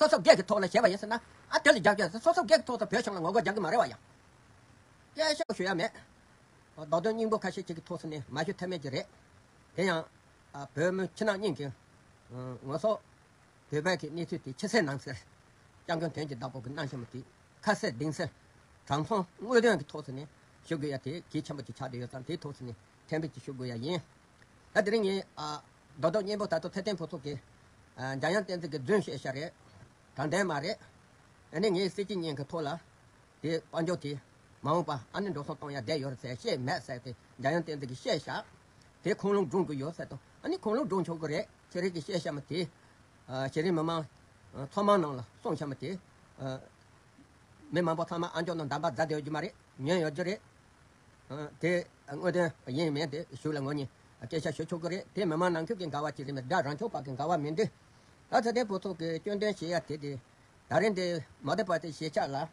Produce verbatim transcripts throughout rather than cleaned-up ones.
སོ་སོ་སྒེར་གྱི་ཐོག་ལ་བྱས་པ་ཡིན་ཟེར་ན། ཨ་དེ་ལ་རྒྱབ་སྐྱོར་སོ་སོ་སྒེར་གྱི་ཐོག་ཏུ་བོད་གཞུང་ལ་ངོ་རྒོལ་རྒྱག་གི་མ་རེད་བ་ཡ། སྐད་ཆ་ཞུ་ཡ་མེད། རྡོག་རྡོག་སྙིང་པོ་ཁ་ཤས་ཅིག་གི་ཐོག་སུ་ནས་མ་ཞུ་ཐབས་མེད་ཀྱི་རེད། དེ་ཡང་། ཨ་བོད་མི་ཕྱི་ནང་གཉིས་ཀྱི། ཨ་ངོ་སོ། བོད་པའི་གི་གནས་ཚུལ་དེ་ཕྱི་གསལ་ནང་གསལ། སྐྱབས་མགོན་དོན་གྱི་བདག་པོ་གི་གནང་བཞིན་པ་དེ་ཁ་གསལ་གཏིང་གསལ། དྲང་སྲོང་དངོས་དོན་གྱི་ཐོག་སུ་ནས་ཞུ་དགོས་ཡ་དེ་གལ་ཆེན་པོ་ཅིག་ཆགས་བསྡད་ཡོད་ཙང་དེའི་ཐོག་སུ་ནས་ཕྲན་བུ་ཅིག་ཞུ་དགོས་ཡ་ཡིན། ད་དེ་རིང་ངས་ཨ་རྡོག་རྡོག་སྙན་པོ་ད་དུང་ཚེ་བརྟན་ཕུན་ཚོགས་ཀྱིས་ཨ་འཇམ་དབྱངས་བསྟན་འཛིན་གྱི་རྫུན་བཤད་ཤག་རེད། དྲང་བདེན་མ་རེད། ཨ་ནི་ངའི་སྲིད་སྤྱི་གཉིས་ཀྱི་ཐོག་ལ། དེ་དཔལ་འབྱོར་དེ་མ་འོངས་པ་ཨ་ནི་འགྲོ་སོང་གཏོང་ཡ་བསྡད་ཡོད་རེད་ཟེར་བཤད་མེད་ཟེར་ཏེ་འཇམ་དབྱངས་བསྟན་འཛིན་གྱིས་བཤད་ཤག་དེ་ཁུངས་ལུང་སྒྲུང་གི་ཡོད་ཟེར་དང་ཨ་ནི་ཁུངས་ལུང་སྒྲུང་ཆོག་གི་རེད། ཁྱེད་རིགས་ཀྱིས་བཤད་ཤག་མ་དེ། ཨ་གཞི་རིམ་མི་མང་། ཨ་ཚོགས་མང་ནང་ལ་གསུངས་ཤག་མ་དེ། ཨ་མི་མང་པོ་ཚང་མ་ཨ་མཆོག་ནང་འདམ་པ་རྫ་བསྡད་ཡོད་རྒྱུ་མ་རེད། ཉན་ཡོད་རྒྱུ་རེད། ཨ་དེ་དངོས་དོན་ཡིན་མིན་དེ་གཞུག་ལ་ངོ་ཉིད་སྐད་ཆ་ཞུ་ཆོག་གི་རེད། དེ་མི་མང་ནང་ཁུལ་གྱི་འགལ་བ་ཅིག་རེད་མོད་དགྲ་རང་ཕྱོགས་བར་གྱི་འགལ་བ་མིན་འདུག་ད་ཚེ་བརྟན་ཕུན་ཚོགས་ཀྱིས་སྐྱོན་འདོན་བྱེད་ཡ་དེ་དེ། ད་རིང་འདི་མ་བདེ་བ་དེ་གཞིས་ཆགས་ལ། ཨ་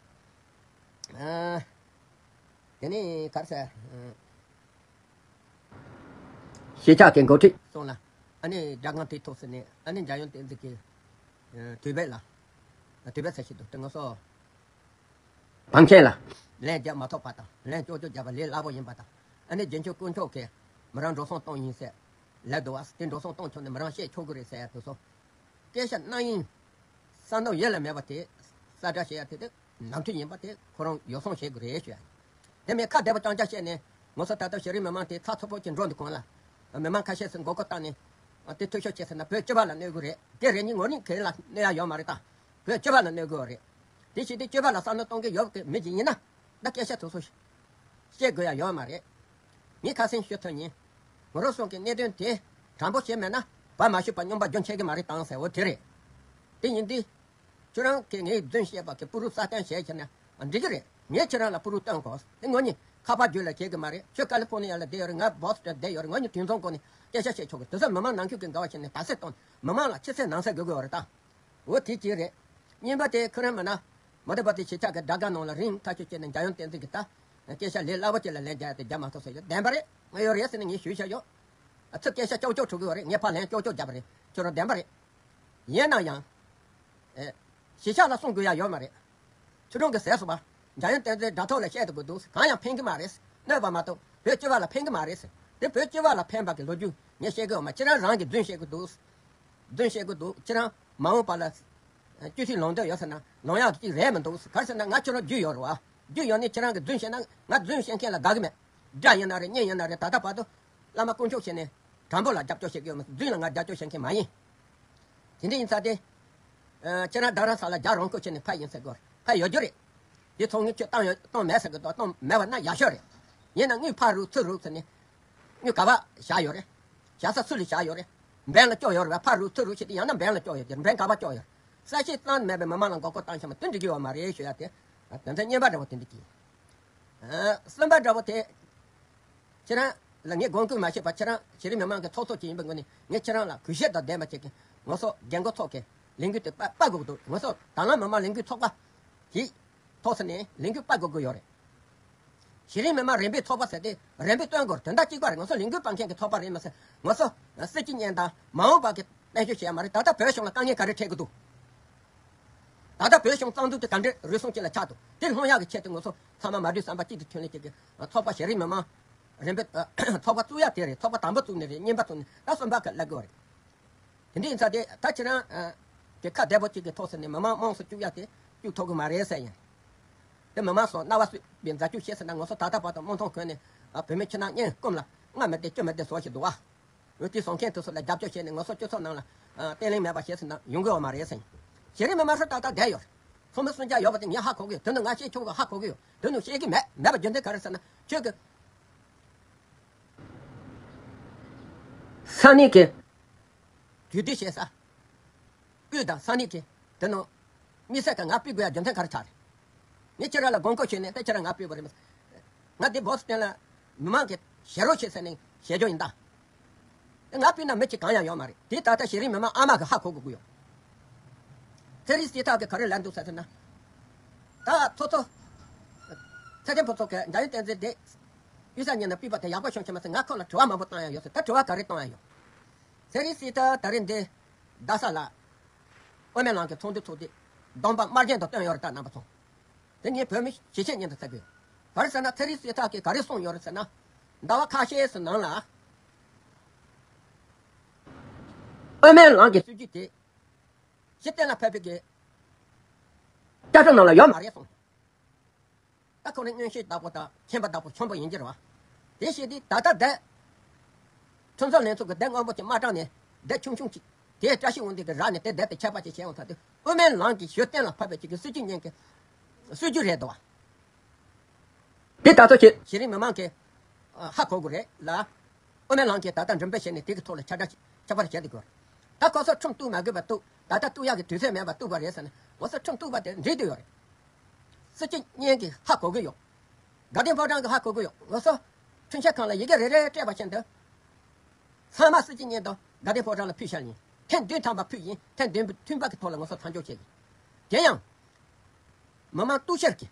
དེ་ནས་ག་རེ་ཟེར། གཞིས་ཆགས་ཀྱི་འགོ་ཁྲིད་སོང་ལ། ཨ་ནི་སྒྲ་སྒམ་དེའི་ཐོག་སུ་ནས་ཨ་ནི་འཇམ་དབྱངས་བསྟན་འཛིན་གྱི་དུས་བབ་ལ། དུས་བབ་ཟེར་ཞིག་འདུག་དེ་ང་ཚོ། བང་ཆེན་ལ་ལན་རྒྱག་མ་ཐུབ་པ་དང་ལན་ཅོག་ཅོག་རྒྱག་པ་ལས་སླ་པོ་ཡིན་པ་དང་། ཨ་ནི་རྒྱལ་མཆོག་དཀོན་མཆོག་གིས་མི་རང་འགྲོ་སོང་གཏོང་ཡིན་ཟེར་ལབ་འདུག་བ། དེ་འགྲོ་སོང་གཏོང་ཆོག་ནས་མི་རང་བཤད་ཆོག་གི་རེད་ཟེར་ཡ་དེ་ཚོ། སྐད་ཆ་གནང་ཡིན། བསམ་བློ་ཡོད་ལ་མེད་པ་དེ། གསལ་བསྒྲགས་བྱེད་ཡ་དེ་དེ་ནོར་འཁྲུལ་ཡིན་པ་དེ་ཁོ་རང་ཡོ་བསྲང་བྱེད་དགོས་རེད་ཞུ་ཡ་ཡིན། དེ་མིན་ཁ་བདེ་པོ་རྐྱང་རྐྱང་བཤད་ནས་ང་ཚོ་ད་ལྟ་གཞི་རིམ་མི་མང་དེ་ཚགས་ཚུད་པོ་ཅིག་འགྲོ་འདུག་གོང་ལ། མི་མང་ཁ་ཤས་སུ་མགོ་སྐོར་བཏང་ནས། དེ་འཐུས་ཤོར་བྱས་ཟེར་ན་བོད་སྤྱི་པ་ལ་གནོད་དགོས་རེད། དེ་རེ་གཉིས་ངོ་གཉིས་གང་ལ་གནོད་ཡ་ཡོད་མ་རེད་ད། བོད་སྤྱི་པ་ལ་གནོད་དགོས་རེད། དེ་བྱས་ཏེ་སྤྱི་པ་ལ་བསམ་བློ་གཏོང་གི་ཡོད་གི་མི་ཅིག་ཡིན་ན། ད་སྐད་ཆ་དེ་ཚོ་བཤད་དགོས་ཡ་ཡོད་མ་རེད། ངས་ཁ་སེང་ཞུ་ཐུབ་ཡིན། ང་རང་སོང་གི་གནད་དོན་དེ་དྲང་པོ་བྱས་མེད་ན་བ་མ་ཞུས་པ་སྨྱོན་པ་རྒྱུན་ཆད་གི་མ་རེད་དང་ཟེར་བོ་དེ་རེད། དེ་ཡིན་དུས། ཁྱོད་རང་གིས་ངའི་རྫུན་བཤད་པ་གི་པུ་རུ་སྲ་བརྟན་བྱས་ཁྱེར་ན་འགྲིག་གི་རེད། ངས་ཁྱེད་རང་ལ་པུ་རུ་སྟོན་དགོས། དེ་ངོ་གཉིས་ཁ་པར་བརྒྱུད་ལ་བྱེད་གི་མ་རེད། ཁྱོད་ཀ་ལི་ཕོར་ནི་ཡ་ལ་བསྡད་ཡོད་རེད། ང་བོ་སི་ཊོན་བསྡད་ཡོད་རེད། ངོ་གཉིས་དུས་མཚུངས་སྒོ་ནས་སྐད་ཆ་བཤད་ཆོག་གི། དེ་ཚོ་མི་མང་ནང་ཁུལ་གི་འགལ་བ་བྱས་ནས་དག་སེལ་གཏོང་། མི་མང་ལ་ཕྱི་གསལ་ནང་གསལ་དགོས་དགོས་བ་རེད་ད། འོ་དེ་གཅིག་རེད། གཉིས་པ་དེ་ཁོ་རང་མིན་ན། མ་བདེ་བ་དེ་གཞིས་ཆགས་ཀྱི་དགྲ་དགའ་ནང་ལ་རིང་ཐག་ཆོད་བྱས་ནས་འཇམ་དབྱངས་བསྟན་འཛིན་གྱི་ད། སྐད་ཆ་ལས་སླ་པོ་ཅིག་ལ་ལན་རྒྱག་ཡ་དེ་རྒྱག་མ་ཐུབ་ཟེར་ཡོད། བདེན་པ་རེད། ང་ཡོད་རེད་ཟེར་ནས་ངས་ཞུས་བཞག་ཡོད། ཨ་ཚུར་སྐད་ཆ་ཀྱོག་ཀྱོག་འཁྲུག་གི་ཡོད་རེད། ངས་ཕར་ལན་ཀྱོག་ཀྱོག་བརྒྱབ་པ་རེད། ཁྱོད་རང་བདེན་པ་རེད། ཡིན་ན་ཡང་། ཨེ། གཞིས་ཆགས་ལ་གསུང་དགོས་ཡ་ཡོད་མ་རེད། ཆུ་གྲོང་གི་ཟས་སུ་བ། འཇམ་དབྱངས་བསྟན་འཛིན་དྲ་ཐོག་ལ་བཤད་དུ་དགོས་འདུག་གང་ཡང་ཕན་གི་མ་རེད། གནོད་པ་མ་གཏོགས་བོད་སྤྱི་པ་ལ་ཕན་གི་མ་རེད། དེ་བོད་སྤྱི་པ་ལ་ཕན་པ་གི་ལོ་རྒྱུས་ངས་བཤད་གི་ཡོད་མ། ཁྱེད་རང་རང་གི་རྫུན་བཤད་གི་འདུག་རྫུན་བཤད་གི་འདུག་ཁྱེད་རང་མ་འོངས་པ་ལ། སྤྱི་འཐུས་ལངས་འདོད་ཡོད་ཟེར་ན་ལངས་ཡག་ཅིག་རེད་མི་འདུག་ག་རེ་ཟེར་ན་ང་ཁྱེད་རང་རྒྱུས་ཡོད་རེད་བ། རྒྱུས་ཡོད་ནི་ཁྱེད་རང་གི་རྫུན་བཤད་ན་ང་རྫུན་བཤད་མཁན་ལ་དགའ་གི་མེད། དགྲ་ཡིན་ན་རེད་གཉེན་ཡིན་ན་རེད། ད་ལྟ་བར་དུ་བླ་མ་དཀོན་མཆོག་བྱས་ནས་དྲང་པོ་ལ་རྒྱབ་སྐྱོར་བྱེད་ཀྱི་ཡོད་མ་གཏོགས་རྫུན་ལ་ང་རྒྱབ་སྐྱོར་བྱེད་མཁན་མ་ཡིན། དེ་འདྲ་ཡིན་ཙང་དེ། ཨ་ཁྱེད་རང་རྡ་རམ་ས་ལ་རྒྱ་རང་ཁུལ་ཕྱིན་ནས་ཕ་ཡིན་ཟེར་དགོས་རེད། ཕ་ཡོད་རྒྱུ་རེད། དེ་ཚོང་ངེས་ཁྱོད་བཏང་ཡོད་བཏང་མེད་ཟེར་གི་འདུག་བཏང་མེད་པ་ན་ཡག་ཤོས་རེད། ཡིན་ན་དངུལ་ཕར་རུག་ཚུར་རུག་ཟེར་ནས། དངུལ་ག་པར་བཞག་ཡོད་རེད། བཞག་ས་སུ་ལ་བཞག་ཡོད་རེད། འབེན་ལ་སྐྱོར་ཡོད་རེད་བ། ཕར་རུག་ཚུར་རུག་བྱས་ཏེ་ཡང་ན་འབེན་ལ་སྐྱོར་ཡོད་རེད། འབེན་ག་པར་སྐྱོར་ཡོད་རེད། གསལ་བཤད་བཏང་མེད་པའི་མི་མང་ལ་མགོ་སྐོར་བཏང་ཤེས་མ་དེ་འགྲིག་གི་ཡོད་མ་རེད་ཞུ་ཡ་དེ། དོན་ཚན་གཉིས་པ་འདྲ་བོ་དེ་འདྲ་གྱིས། ཨ་གསུམ་པ་འདྲ་བོ་དེ། ཁྱེད་རང་ལ་ངས་དགོངས་སྐོར་མ་བྱས་པར་ཁྱེད་རང་གཞི་རིམ་མི་མང་གི་ཚོགས་གཙོ་ཅིག་ཡིན་པའི་ངོས་ནས་ངས་ཁྱེད་རང་ལ་གུས་ཞབས་དང་ལྡན་པ་ཅིག་གིས་ང་ཚོ་རྒན་རྒོན་ཚོ་གི་ལས་འགུལ་དེ་སྤ་སྤ་དགོས་འདུག་ང་ཚོ་དང་བླངས་མི་མང་ལས་འགུལ་ཚོགས་པ་དེའི་ཐོག་ས་ནས་ལས་འགུལ་སྤ་དགོས་ཀྱི་ཡོད་རེད། གཞི་རིམ་མི་མང་རིམ་པའི་ཚོགས་པ་ཟེར་ཏེ་རིམ་པའི་སྟོན་དགོས་རེད། དོན་དག་གཅིག་པ་རེད། ང་ཚོ་ལས་འགུལ་སྤེལ་མཁན་གྱི་ཚོགས་པ་རེད་མ་ཟད་ང་ཚོ་སྲིད་སྤྱི་གཉེན་དང་མ་འོངས་པ་གི་དཔལ་འབྱོར་བྱེད་ཡ་མ་རེད། ད་ལྟ་བོད་གཞུང་ལ་དཀའ་ངལ་ག་རེ་འཕྲད་ཀྱི་འདུག་ད་ལྟ་བོད་གཞུང་རྩ་འཛུགས་དེ་ག་འདྲའི་རུལ་སུངས་ཅིག་ལ་ཆགས་འདུག་དེ་སློང་ཡག་གི་ཆེད་དུ་ང་ཚོ་ཚང་མ་མ་གྲོས་བསམ་པ་གཅིག་ཏུ་མཐུན་ལེན་བྱེད་ཀྱི་ཚོགས་པ་གཞི་རིམ་མི་མང་རིམ་པའི་ཚོགས་པ་བཙུགས་ཡ་དེ་རེད། ཚོགས་པ་དང་པོ་བཙུགས་ནི་རེད། གཉིས་པ་བཙུགས་ནི་ད་གསུམ་པ་ག་སླེབས་དགོས་རེད། དེ་འདྲ་ཡིན་ཙང་དེ་ད་ཁྱེད་རང་གི་ཁ་བདེ་པོ་གཅིག་གི་ཐོག་ས་ནས་མི་མང་དམངས་སུ་བཅུག་ཡ་དེ་བཅུག་ཐུབ་གི་མ་རེད་ཟེར་ཡིན། དེ་མི་མང་ཚོ་རྣ་བ་གསོས་པའི་མཛའ་གཅུགས་བྱེད་ཟེར་ན་ང་ཚོ་ད་ལྟ་བར་དུ་དམངས་ཐོག་གོན་ནས་བོད་མི་ཁྱི་ནག་གཉན་སྐོམ་ལ་རྔ་མི་བདེ་སྐྱུ་མི་བདེ་བཟོ་བཞིན་འདུག་བ། འོ་དེ་བཟོ་མཁན་དེ་ཚོ་ལ་རྒྱབ་སྐྱོར་བྱས་ནས་ང་ཚོ་སྤྱི་ཚོགས་ནང་ལ་བརྟན་ལྷིང་མེད་པ་བྱེད་ཟེར་ན་ཡོང་གི་ཡོད་མ་རེད་ཟེར། གཞི་རིམ་མི་མང་ཧྲུལ་ཏག་ཏག་བསྡད་ཡོད་རེད། ཚོགས་མི་སུམ་བརྒྱ་ཡོད་པ་དེ་ངས་ཧ་གོ་གི་ཡོད། དོན་དུ་ང་བཤད་ཆོག་གི་ཧ་གོ་གི་ཡོད། དོན་དུ་བཤད་ཀྱི་མེད། མེད་པ་རྒྱུ་མཚན་ག་རེ་ཟེར་ན་ཁྱོད་ཀྱི་ས་གནས་ཀྱི་དུས་དེ་བྱེད་ས། དབུས་དང་ས་གནས་ཀྱི་དེ་ནང་དམིགས་བསལ་གྱི་ང་ཕུད་དགོས་ཡ་རྒྱུ་མཚན་ག་རེ་ཆགས་རེད། ངས་ཁྱེད་རང་ལ་དགོངས་སྐོར་ཞུས་ནས་ད་ཁྱེད་རང་ང་ཕུད་པ་རེད་མ། ང་འདི་བོ་སི་ཊོན་ལ་མི་མང་གི་ཞེ་རོགས་བྱེད་ཟེར་ནས་ཞེ་ཇོ་ཡིན་ད། ང་ཕུད་ན་མི་གཅིག་གང་ཡང་ཡོད་མ་རེད། དེ་ད་ལྟ་གཞི་རིམ་མི་མང་ཨ་མ་གི་ཧ་གོ་དགོས་ཀྱི་ཡོད། ཚེ་རིང་སྲིད་ཐར་གི་ག་རེ་ལབ་འདུག་ཟེར་ན། ད་ཚོ་ཚོ། ཚེ་བརྟན་ཕུན་ཚོགས་ཀྱི་འཇམ་དབྱངས་བསྟན་འཛིན་དེ། གཡུལ་ས་ཉིན་ན་ཕུད་པ་དེ་ཡག་པོ་བྱུང་ཆེ་མ་ཟེར་ང་ཁོང་ལ་དྲི་བ་མང་པོ་བཏང་ཡ་ཡོད་ཟེར། ད་དྲི་བ་ག་རེ་བཏང་ཡ་ཡོད། ཚེ་རིང་སྲིད་ཐར་ད་རེས་འདི་རྡ་ས་ལ་ དབུ་མའི་ལམ་གྱི་ཚོགས་འདུ་ཚོགས་དུས་སྡོམ་པ་དམར་རྗེན་དུ་བཏོན་ཡོད་རེད་ད་རྣམ་པ་ཚོ། དེ་ངས་བོད་མི་ཞེ་ཆེ་ཉིད་དུ་ཚ་དགོས། ག་རེ་ཟེར་ན་ཚེ་རིང་སྲིད་ཐག་གིས་ག་རེ་གསུངས་ཡོད་རེད་ཟེར་ན། ཟླ་བ་ཁ་ཤས་སུ་ནང་ལ་དབུ་མའི་ལམ་གྱི་སྲིད་ཇུས་དེ་གཞི་གཏན་ལ་ཕབ་པའི་གི་བཅའ་ཁྲིམས་ནང་ལ་ཡོད་མ་རེད་གསུངས། ད་ཁོ་རང་མངོན་ཤེས་བདག་པོ་དང་མཁྱེན་པ་བདག་པོ་ཆེན་པོ་ཡིན་གྱི་རེད་བ། དེ་བྱས་དུས་ད་ལྟ་བསྡད། ཁྲིམས་བཟོ་ལྷན་ཚོགས་ཀྱི་སྡེ་སྔོན་པོ་ཅིག་མ་དྲངས་ནས་སྡེ་ཆུང་ཆུང་ཅིག་དེ་བཀྲ་ཤིས་དབང་འདུས་ཀྱི་ར་ནས་དེ་བསྡད་དེ་ཁྱབ་པ་ཅིག་བྱས་ཡོང་ཚར་དུས་དབུ་མའི་ལམ་གྱི་གཞི་གཏན་ལ་ཕབ་པའི་ཅིག་གི་སྲིད་ཇུས་ཉན་གྱི་སྲིད་ཇུས་རེད་འདུག་བ། དེ་ད་ཚོ་གཞི་གཞི་རིམ་མི་མང་གི་ཧ་གོ་དགོས་རེད་ལ། དབུ་མའི་ལམ་གྱིས་ད་ལྟ་མགྲིན་པ་བྱས་ནས་དེ་གི་ཐོག་ལ་ཁྱབ་བསྒྲགས་ཁྱབ་པར་བྱེད་དགོས། ད་ཁོ་ཚོ་ཁྲིམས་གཏུག་མ་དགོས་པ་གཏུག་ད་ལྟ་གཏུག་ཡག་གི་དུས་ཚོད་མེད་པ་གཏུག་པ་རེད་ཟེར་ནས་ང་ཚོ་ཁྲིམས་གཏུག་པ་དེ་འགྲིག་བསྡད་ཡོད་རེད། སྲིད་སྤྱི་གཉིས་ཀྱིས་ཧ་གོ་གི་ཡོད། དགའ་ལྡན་ཕོ་བྲང་གིས་ཧ་གོ་གི་ཡོད། ང་ཚོ་ཁྲིམས་ཞིབ་ཁང་ལ་ཡི་གེ་རེ་རེ་སྤྲད་པ་བཞིན་དུ། ཚང་མ་སྲིད་སྤྱི་གཉིས་དང་དགའ་ལྡན་ཕོ་བྲང་ལ་ཕུལ་བཞག་ཡིན། ཐེངས་བདུན་ཐམ་པ་ཕུལ་ཡིན། ཐེངས་བདུན་པའི་མཐུན་པ་གི་ཐོག་ལ་ང་ཚོ་མཚམས་འཇོག་བྱས་ཡིན། དེ་ཡང་། མི་མང་གཏུག་བཤེར་གྱི།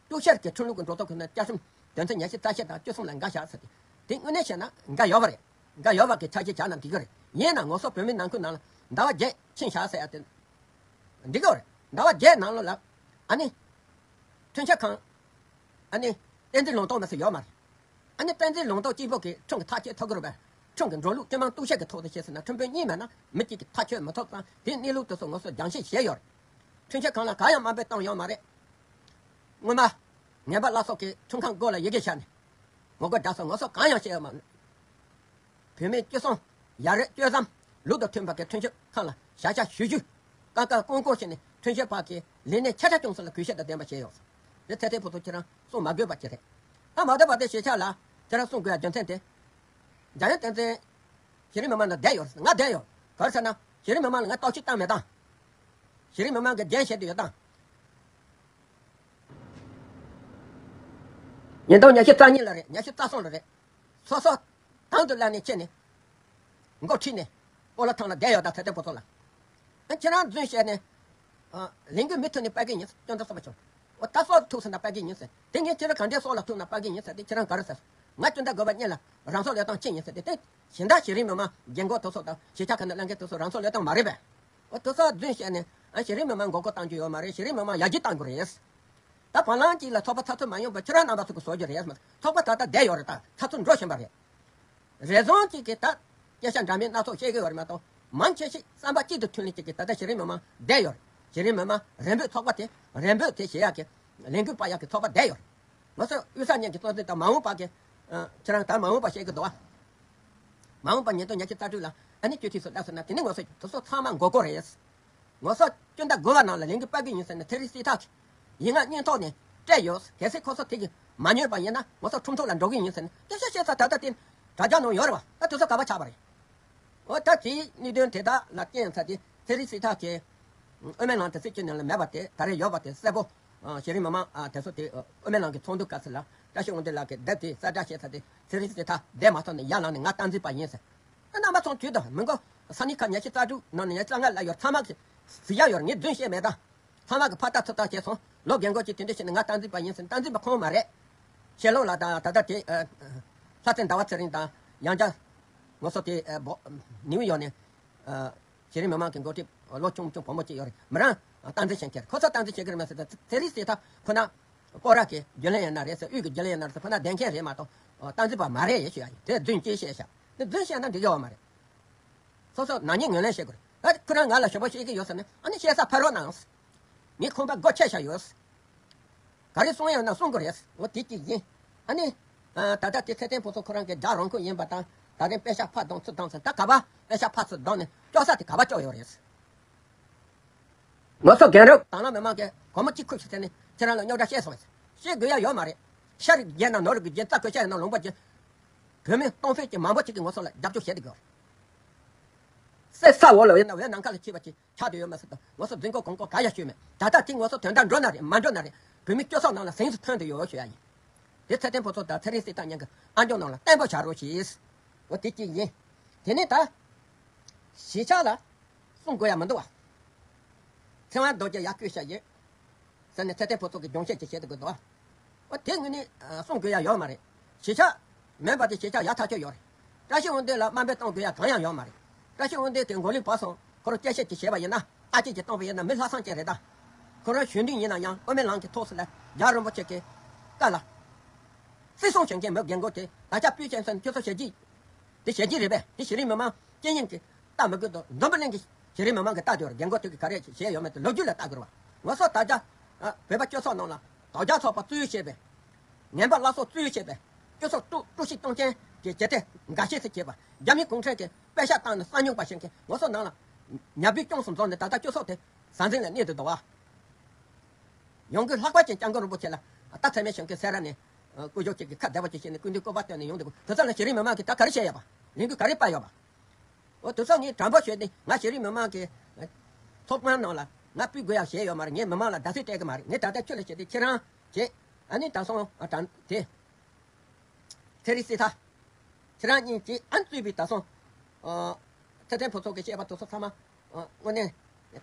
གཏུག་བཤེར་གྱི་ཁྲིམས་ལུགས་ཀྱི་འགྲོ་སྟངས་ཁོ་ན་བཅའ་ཁྲིམས་དོན་ཚན་ཉི་ཤུ་རྩ་བཞི་དང་བཅུ་གསུམ་ལ་འགལ་བཞག་ཟེར་ཏེ། དེ་དངོས་གནས་བཤད་ན་འགལ་ཡོད་པ་རེད། འགལ་ཡོད་པ་གི་ཆ་ཤས་བྱ་ན་འགྲིག་གི་རེད། ཡིན་ན་ང་ཚོ་བོད་མི་ནང་ཁུལ་ནང་ལ་ཟླ་བ་བརྒྱད་ཕྱིན་བཞག་ཟེར་ཡ་དེ་འགྲིག་གི་རེད། ཟླ་བ་བརྒྱད་ནང་ལོགས་ལ་ཨ་ནི་ཁྲིམས་ཞིབ་ཁང་ཨ་ནི་བསྟན་འཛིན་ལུང་རྟོགས་མ་ཟེར་ཡོད་མ་རེད། ཨ་ནི་བསྟན་འཛིན་ལུང་རྟོགས་གཅིག་པོ་གིས་ཁྲིམས་ཀྱི་ཐག་གཅོད་ཐུབ་ཀྱི་རེད་པས། ཁྲིམས་ཀྱི་འགྲོ་ལུགས་སྤྱི་དམངས་གཏུག་བཤེར་གྱི་ཐོག་ཏུ་བྱས་ཟིན་ན་ཁྲིམས་དཔོན་གཉིས་མེད་ན་མི་གཅིག་གིས་ཐག་གཅོད་མི་ཐུབ་ཙང་དེའི་གནས་ལུགས་དེ་ཚོ་ང་ཚོ་རྒྱང་ཤེས་བྱས་ཡོད་རེད། ཁྲིམས་ཞིབ་ཁང་ལ་གང་ཡང་དམའ་འབེབས་བཏང་ཡོད་མ་རེད། སྔོན་མ། ངན་པ་བླ་སྲོག་གིས་ཁྲིམས་ཁང་སྒོ་ལ་ཡི་གེ་བཞག་ནས། ངོ་རྒོལ་རྒྱག་སོང་། ང་ཚོ་གང་ཡང་བཤད་ཡོད་མ་རེད། བོད་མིའི་སྤྱི་སྲུང་། ཡ་རབས་སྤྱོད་བཟང་། ལུགས་དང་མཐུན་པ་གི་ཁྲིམས་ཞིབ་ཁང་ལ་བྱ་གཞག་ཞུ་རྒྱུ། གང་དགའ་སྐོང་སྐོང་བྱས་ནས་ཁྲིམས་ཞིབ་པ་གི་ལས་གནས་ཆེ་ཕྲ་ཅུང་ཙམ་ལ་གུས་ཞབས་དང་ལྡན་པ་བྱས་ཡོད། དེ་ཚེ་ཐེ་ཕོ་ཚོ་ཁྱེད་རང་གསུང་མ་དགོས་པ་ཅིག་རེད། ད་མ་འདོད་པ་དེ་ཞེ་ཆགས་ལ་ཁྱེད་རང་གསུང་དགོས་ཡ་རྒྱུ་མཚན་དེ། འཇམ་དབྱངས་བསྟན་འཛིན། གཞི་རིམ་མི་མང་ལ་བསྡད་ཡོད་རེད། ང་བསྡད་ཡོད། ག་རེ་ཟེར་ན་གཞི་རིམ་མི་མང་ལ་ང་རྟོག་ཞིབ་བཏང་མེད་དང་། གཞི་རིམ་མི་མང་གི་འགན་བཞེས་དུ་ཡོད་དང་། ཉིས་སྟོང་ཉི་ཤུ་རྩ་གཉིས་ལ་རེད། ཉི་ཤུ་རྩ་གསུམ་ལ་རེད། སོ་སོ་དང་དུ་ལ་ནས་ཁྱེར་ནས། མགོ་ཁྲིད་ནས། སྤོ་ལོ་ཐང་ལ་བསྡད་ཡོད་ད་ཚེ་བརྟན་ཕོ་ཚོ་ལ། ཨ་ཁྱེད་རང་རྫུན་བཤད་ནས། ཨ་ལས་འགུལ་མུ་མཐུད་ནས་སྤེལ་གི་ཡིན། སྐྱོན་འདི་གསུངས་པ་བྱུང་། འོ་ད་སྲོག་ཐུག་ཟིན་ན་སྤེལ་གི་ཡིན་ཟེར། དེ་ངས་ཁྱེད་རང་ག་འདྲའི་སྲོག་ལ་ཐུག་ན་སྤེལ་གི་ཡིན་ཟེར་ཏེ་ཁྱེད་རང་ག་རེ་ཟེར། ང་སྐྱོན་འདི་དགོས་པ་གཉིས་ལ་རང་སྲོག་བློས་བཏང་ཅི་ཡིན་ཟེར་ཏེ་དེ། གཞན་དག་གཞི་རིམ་མི་མང་རྒན་འཁོགས་དེ་ཚོ་དང་ཞིབ་ཆ་ཁ་ནས་ལྷན་རྒྱས་དེ་ཚོ་རང་སྲོག་བློས་བཏང་མ་རེད་པས། འོ་དེ་ཚོ་རྫུན་བཤད་ནས་ཨ་གཞི་རིམ་མི་མང་མགོ་སྐོར་གཏང་རྒྱུ་ཡོད་མ་རེད། གཞི་རིམ་མི་མང་ཡར་རྒྱས་གཏང་དགོས་རེད། ད་བར་ལམ་གཅིག་ལ་ཚོགས་པ་ཚགས་ཚུད་མ་ཡོང་བར་ཁྱེད་རང་རྣམ་པ་ཚོ་གི་བཟོ་རྒྱུ་རེད་མ་གཏོགས་ཚོགས་པ་ད་ལྟ་བསྡད་ཡོད་རེད། ད་ཚགས་ཚུད་འགྲོ་བཞིན་པ་རེད། རེ་ཟུང་གཅིག་གིས་ད་སྐད་ཆ་འདྲ་མིན་སྣ་ཚོགས་བཤད་གི་ཡོད་རེད་མ་གཏོགས་མང་ཆེ་ཞིག་བསམ་པ་གཅིག་ཏུ་མཐུན་ལེན་བྱེད་ཀྱི་ད་ལྟ་གཞི་རིམ་མི་མང་བསྡད་ཡོད་རེད། གཞི་རིམ་མི་མང་རེ་འབོད་ཚོགས་པ་དེ་རེ་འབོད་དེ་བྱེད་ཡག་གི་ལས་འགུལ་སྤེལ་ཡག་གི་ཚོགས་པ་བསྡད་ཡོད་རེད། ང་ཚོ་དབུས་གསར་རྙིང་གི་གཙོ་འཛིན་དང་མ་འོངས་པ་གི་ཁྱེད་རང་ད་མ་འོངས་པ་བཤད་གི་འདུག་བ། མ་འོངས་པ་ཉིས་སྟོང་ཉི་ཤུ་རྩ་དྲུག་ལ་ཨ་ནི་སྤྱི་འཐུས་སུ་བདམས་སོང་ན་དེ་ནི་ང་ཚོ་དེ་ཚོ་ཚང་མ་མགོ་སྐོར་རེད། ང་ཚོ་སྤྱི་ཟླ་དགུ་པ་ནང་ལ་ལས་འགུལ་སྤེལ་གི་ཡིན་ཟེར་ནས་ཚེ་རིང་སྲིད་ཐག་གིས་ཡིག་ངག་སྙན་ཐོག་ནས་སྤྲད་ཡོད། གལ་སྲིད་ཁོ་ཚོ་དེ་གིས་མ་ཉན་པ་ཡིན་ན་ང་ཚོ་ཁྲིམས་ཐོག་ལ་འགྲོ་གི་ཡིན་ཟེར་ནས་སྐད་ཆ་བཤད་ས་ད་ལྟ་དེ་དྲ་རྒྱ་ནང་ཡོད་རེད་བ། ད་དེ་ཚོ་ག་པར་ཆགས་པ་རེད། འོ་ད་དེའི་གནད་དོན་དེ་དག་ལ་བརྟེན་ཚར་ཏེ་ཚེ་རིང་སྲིད་ཐག་གིས་དབུ་མའི་ལམ་དེ་སྲིད་སྤྱི་ནང་ལ་མེད་པ་དེ་ད་རེས་ཡོད་པ་དེ་གསལ་པོ། གཞི་རིམ་མི་མང་དེ་ཚོ་དེ་དབུ་མའི་ལམ་གྱི་ཚོགས་འདུ་སྐབས་སུ་ལ་བཀྲ་ཤིས་དབང་འདུས་ལགས་ཀྱིས་དེབ་དེ་གསལ་བསྒྲགས་བྱས་ཚར་ཏེ་ཚེ་རིང་སྲིད་ཐག་བསྡད་མ་ཐུབ་ནས་ཡར་ལངས་ནས་ང་སྟངས་འཛིན་པ་ཡིན་ཟེར། རྣམ་པ་ཚོ་བརྒྱུད་དུ་མི་མགོ་ས་ནི་ཁ་ཉི་ཤུ་རྩ་དྲུག་ནང་ནས་ཉི་ཤུ་རྩ་ལྔ་ལ་ཡོད་ཚང་མ་གི་གཟིགས་ཡག་ཡོད་རེད། ངས་རྫུན་བཤད་མེད་ད། ཚང་མ་གི་ཕར་ལྟ་ཚུར་ལྟ་བྱས་སོང་། ལོ་རྒན་འཁོགས་ཀྱིས་དེ་འདྲ་བྱས་ནས་ང་སྟངས་འཛིན་པ་ཡིན་ཟེར་ན་སྟངས་འཛིན་པ་ཁོང་མ་རེད། ཤེས་ལོག་ལ་དང་ད་ལྟ་དེ་ལྷ་རྩེ་ཟླ་བ་ཚེ་རིང་དང་ཡང་བསྐྱར་ང་ཚོ་དེ་ནིའུ་ཡོག་ནས་གཞི་རིམ་མི་མང་གི་འགོ་ཁྲིད་ལོ་ཆུང་ཆུང་བུ་མོ་གཅིག་ཡོད་རེད། མི་རང་སྟངས་འཛིན་བྱེད་མཁན་རེད། ཁོ་ཚོ་སྟངས་འཛིན་བྱེད་ཀྱི་རེད་མ་ཟེར་ད་ཚེ་རིང་སྲིད་ཐག་ཁོ་ན་སྐོར་ར་གི་རྒྱུན་ལས་ཡིན་ན་རེད་ཟེར། དབུས་ཀྱི་རྒྱུན་ལས་ཡིན་ན་རེད་ཟེར། ཁོ་ན་བསྡད་མཁན་རེད་མ་གཏོགས་སྟངས་འཛིན་པ་མ་རེད་ཡེ་ཞུ་ཡ་ཡིན། དེ་རྫུན་ཅིག་བཤད་ཤག་དེ་རྫུན་བཤད་ན་འགྲིག་གི་ཡོད་མ་རེད། སོ་སོ་ནག་ཉེས་ངོས་ལེན་བྱེད་དགོས་རེད། ད་ཁོ་རང་ང་ལ་ཞུ་བ་བཤད་ཀྱི་ཡོད་ཟེར་ནས་ཨ་ནི་བཤད་ས་ཕ་རོལ་ནང་། ངས་ཁོང་པ་སྒོ་ཕྱེ་བཞག་ཡོད། ག་རེ་གསུང་ཡོད་ན་གསུང་དགོས་རེད། འོ་དེ་གཅིག་ཡིན། ཨ་ནི། ད་ལྟ་དེ་ཚེ་བརྟན་ཕུན་ཚོགས་ཁོ་རང་གི་དགྲ་རང་ཁུལ་ཡིན་པ་དང་ད་རིང་པེ་ཤག་ཕར་བསྡོམས་ཚུར་བསྡོམས་ཟེར། ད་ག་པ་པེ་ཤག་ཕར་ཚུར་བསྡོམས་ནས་སྐྱོག་ས་དེ་ག་པ་སྐྱོག་ཡོད་རེད། ང་ཚོ་རྒན་རབས་དང་བླངས་མི་མང་གིས་སྒོར་མོ་གཅིག་ཁུར་ཞིག་བཙལ་ནས་ཁྱེད་རང་ལ་རྙོག་དྲ་བཤད་སོང་། བཤད་དགོས་ཡ་ཡོད་མ་རེད། ཤ་རིགས་རྒྱན་དང་ནོར་རིགས་རྒྱན་རྩ་བཀོད་ཤ་ཡིན་ན་ལུང་པ་རྒྱན། བོད་མི་གཏོང་ཕོད་ཀྱི་མང་པོ་ཅིག་གིས་ང་ཚོ་ལ་རྒྱབ་སྐྱོར་བྱེད་དེ་དགོས། སེ་ས་འོག་ལ་ཡོད་ན་འོད་ནམ་མཁའ་ལ་མཆེད་པ་ཅིག་ཆགས་བསྡད་ཡོད་མ་ཟད་དུ་ང་ཚོ་རྫུན་གོ་གོང་གོ་ག་ཡ་ཤོད་མེད། ད་ལྟ་དེ་ང་ཚོ་དོན་དག་འགྲོ་ན་རེད་མ་འགྲོ་ན་རེད། བོད་མི་སྤྱི་ཚོགས་ནང་ལ་ཟིང་དུ་ཐོན་བསྡད་ཡོད་ཞུ་ཡ་ཡིན། དེ་ཚེ་བརྟན་ཕུན་ཚོགས་དང་ཚེ་རིང་སྲིད་ཐག་གཉིས་ཀྱི་ཨ་འཇོག་ནང་ལ་བརྟན་པོ་བྱ་རོགས་ཞེས། འོ་དེ་གཅིག་ཡིན། དེ་ནས་ད། གཞིས་ཆགས་ལ། གསུང་དགོས་ཡ་མི་འདུག་བ། ཚེ་དབང་རྡོ་རྗེ་ཡར་བསྐོས་བཞག་ཡོད། ཟེར་ནས་ཚེ་བརྟན་ཕུན་ཚོགས་ཀྱིས་སྦྱོང་བཤད་ཅིག་བྱེད་དུ་དགོས་འདུག་བ། འོ་དེ་དངོས་གནས་གསུང་དགོས་ཡ་ཡོད་མ་རེད། གཞིས་ཆགས་མིན་པ་དེ་གཞིས་ཆགས་ཡག་ཐག་ཆོད་ཡོད་རེད། བཀྲ་ཤིས་དབང་འདུས་ལ་དམའ་འབེབས་གཏོང་དགོས་ཡ་གང་ཡང་ཡོད་མ་རེད། བཀྲ་ཤིས་དབང་འདུས་དེ་མགོ་ལོག་བབས་སོང་། ཁོ་རང་བསྐྱར་བཤད་ཅིག་བྱས་པ་ཡིན་ན། ད་ ཨ་ཅེ་ཅིག་བཏང་བ་ཡིན་ན་མི་ལྷག་བསམ་ཅན་རེད་ད། ཁོ་རང་གཞོན་དུས་ཡིན་ན་ཡང་དབུ་མའི་ལམ་གྱི་ཐོག་སུ་ལ་རྒྱལ་བ་རིན་པོ་ཆེ་གི་བཀའ་ལ་བརྩི་སྲུང་བྱེད་མཁན་མི་རྒན་རྒོན་དེ་ད་ཆ་སྤུས་ཅན་ཚོ་ནི་སྤྱི་ཚོགས་བྱས་རྗེས་དེ་བྱས་རྗེས་རེད་པས། དེ་གཞི་རིམ་མི་མང་སྤྱི་ཡོངས་ཀྱིས་ལྟ་མི་དགོས་དོ། འཛམ་བུ་གླིང་གི་གཞི་རིམ་མི་མང་གིས་ལྟ་དུས་རྒན་རྒོན་དེ་གིས་ག་རེ་བྱས་ཡོད་མེད་དེ་ལོ་རྒྱུས་ལ་ལྟ་དགོས་རེད་བ། ང་ཚོ་ད་ཆ་ཨ་བོད་པ་སྤྱི་ཚོགས་ནང་ལ་དོལ་རྒྱལ་ཚོགས་པ་གཙོས་བྱས་པའི་ངན་པ་བླ་སྲོག་གཙོས་བྱས་པའི་སྤྱི་ཚོགས་དཀྲུག་དཀྲུག་ཤིང་གཏོང་མཁན་གྱི་བྱེད་གཏེ་འགའ་ཤས་སུ་གྱེས་པ། རྒྱ་མིའི་གུང་ཁྲན་གྱིས་པད་ཤག་བཏང་ནས་གསང་མྱུལ་པ་བྱེད་མཁན་ང་ཚོ་ནང་ལ་ཉ་སྦུལ་སྐྱོང་སུ་འཛོམས་ནས་ད་ལྟ་སྤྱི་ཚོགས་དེ་ཟང་ཟིང་ལ་གནས་དུ་འདུག་བ། ཡོང་སྒོའི་ལྷག་པ་ཅན་སྐྱབས་མགོན་རིན་པོ་ཆེ་ལ་ད་ཚད་མེད་ཞིང་གི་སེ་ར་ནས་སྐུ་ཞབས་ཅིག་གིས་ཁ་བདེ་བ་ཅིག་བྱས་ནས་སྐུ་མདུན་སྐུ་པར་བཏོན་ནས་ཡོང་འདུག་དེ་ཚོ་ལ་གཞི་རིམ་མི་མང་གིས་ད་ག་རེ་བྱས་ཡོད་པ། ལས་འགུལ་ག་རེ་སྤེལ་ཡོད་པ། འོ་དེ་ཚོ་ངས་དྲང་པོ་ཤོད་དེ་ང་གཞི་རིམ་མི་མང་གི་ཚོགས་ཁང་ནང་ལ་ང་སྤུས་དགོས་ཡག་བྱས་ཡོད་མ་རེད། ངས་མི་མང་ལ་བརྡ་སེ་སྤྲད་གི་མ་རེད། ངས་ད་ལྟ་ཁྱོད་ལ་བྱས་ཏེ་ཁྱེད་རང་བྱས་ཨ་ནི་ད་སོང་ཨ་དྲང་དེ། ཚེ་རིང་སྲིད་ཐར། ཁྱེད་རང་གཉིས་ཀྱིས་ཨ་ནི་གཙོས་པའི་ད་སོང་། ཨ། ཚེ་བརྟན་ཕུན་ཚོགས་ཀྱིས་བཤད་པ་དེ་ཚོ་ཚང་མ། ཨ། དངོས་གནས་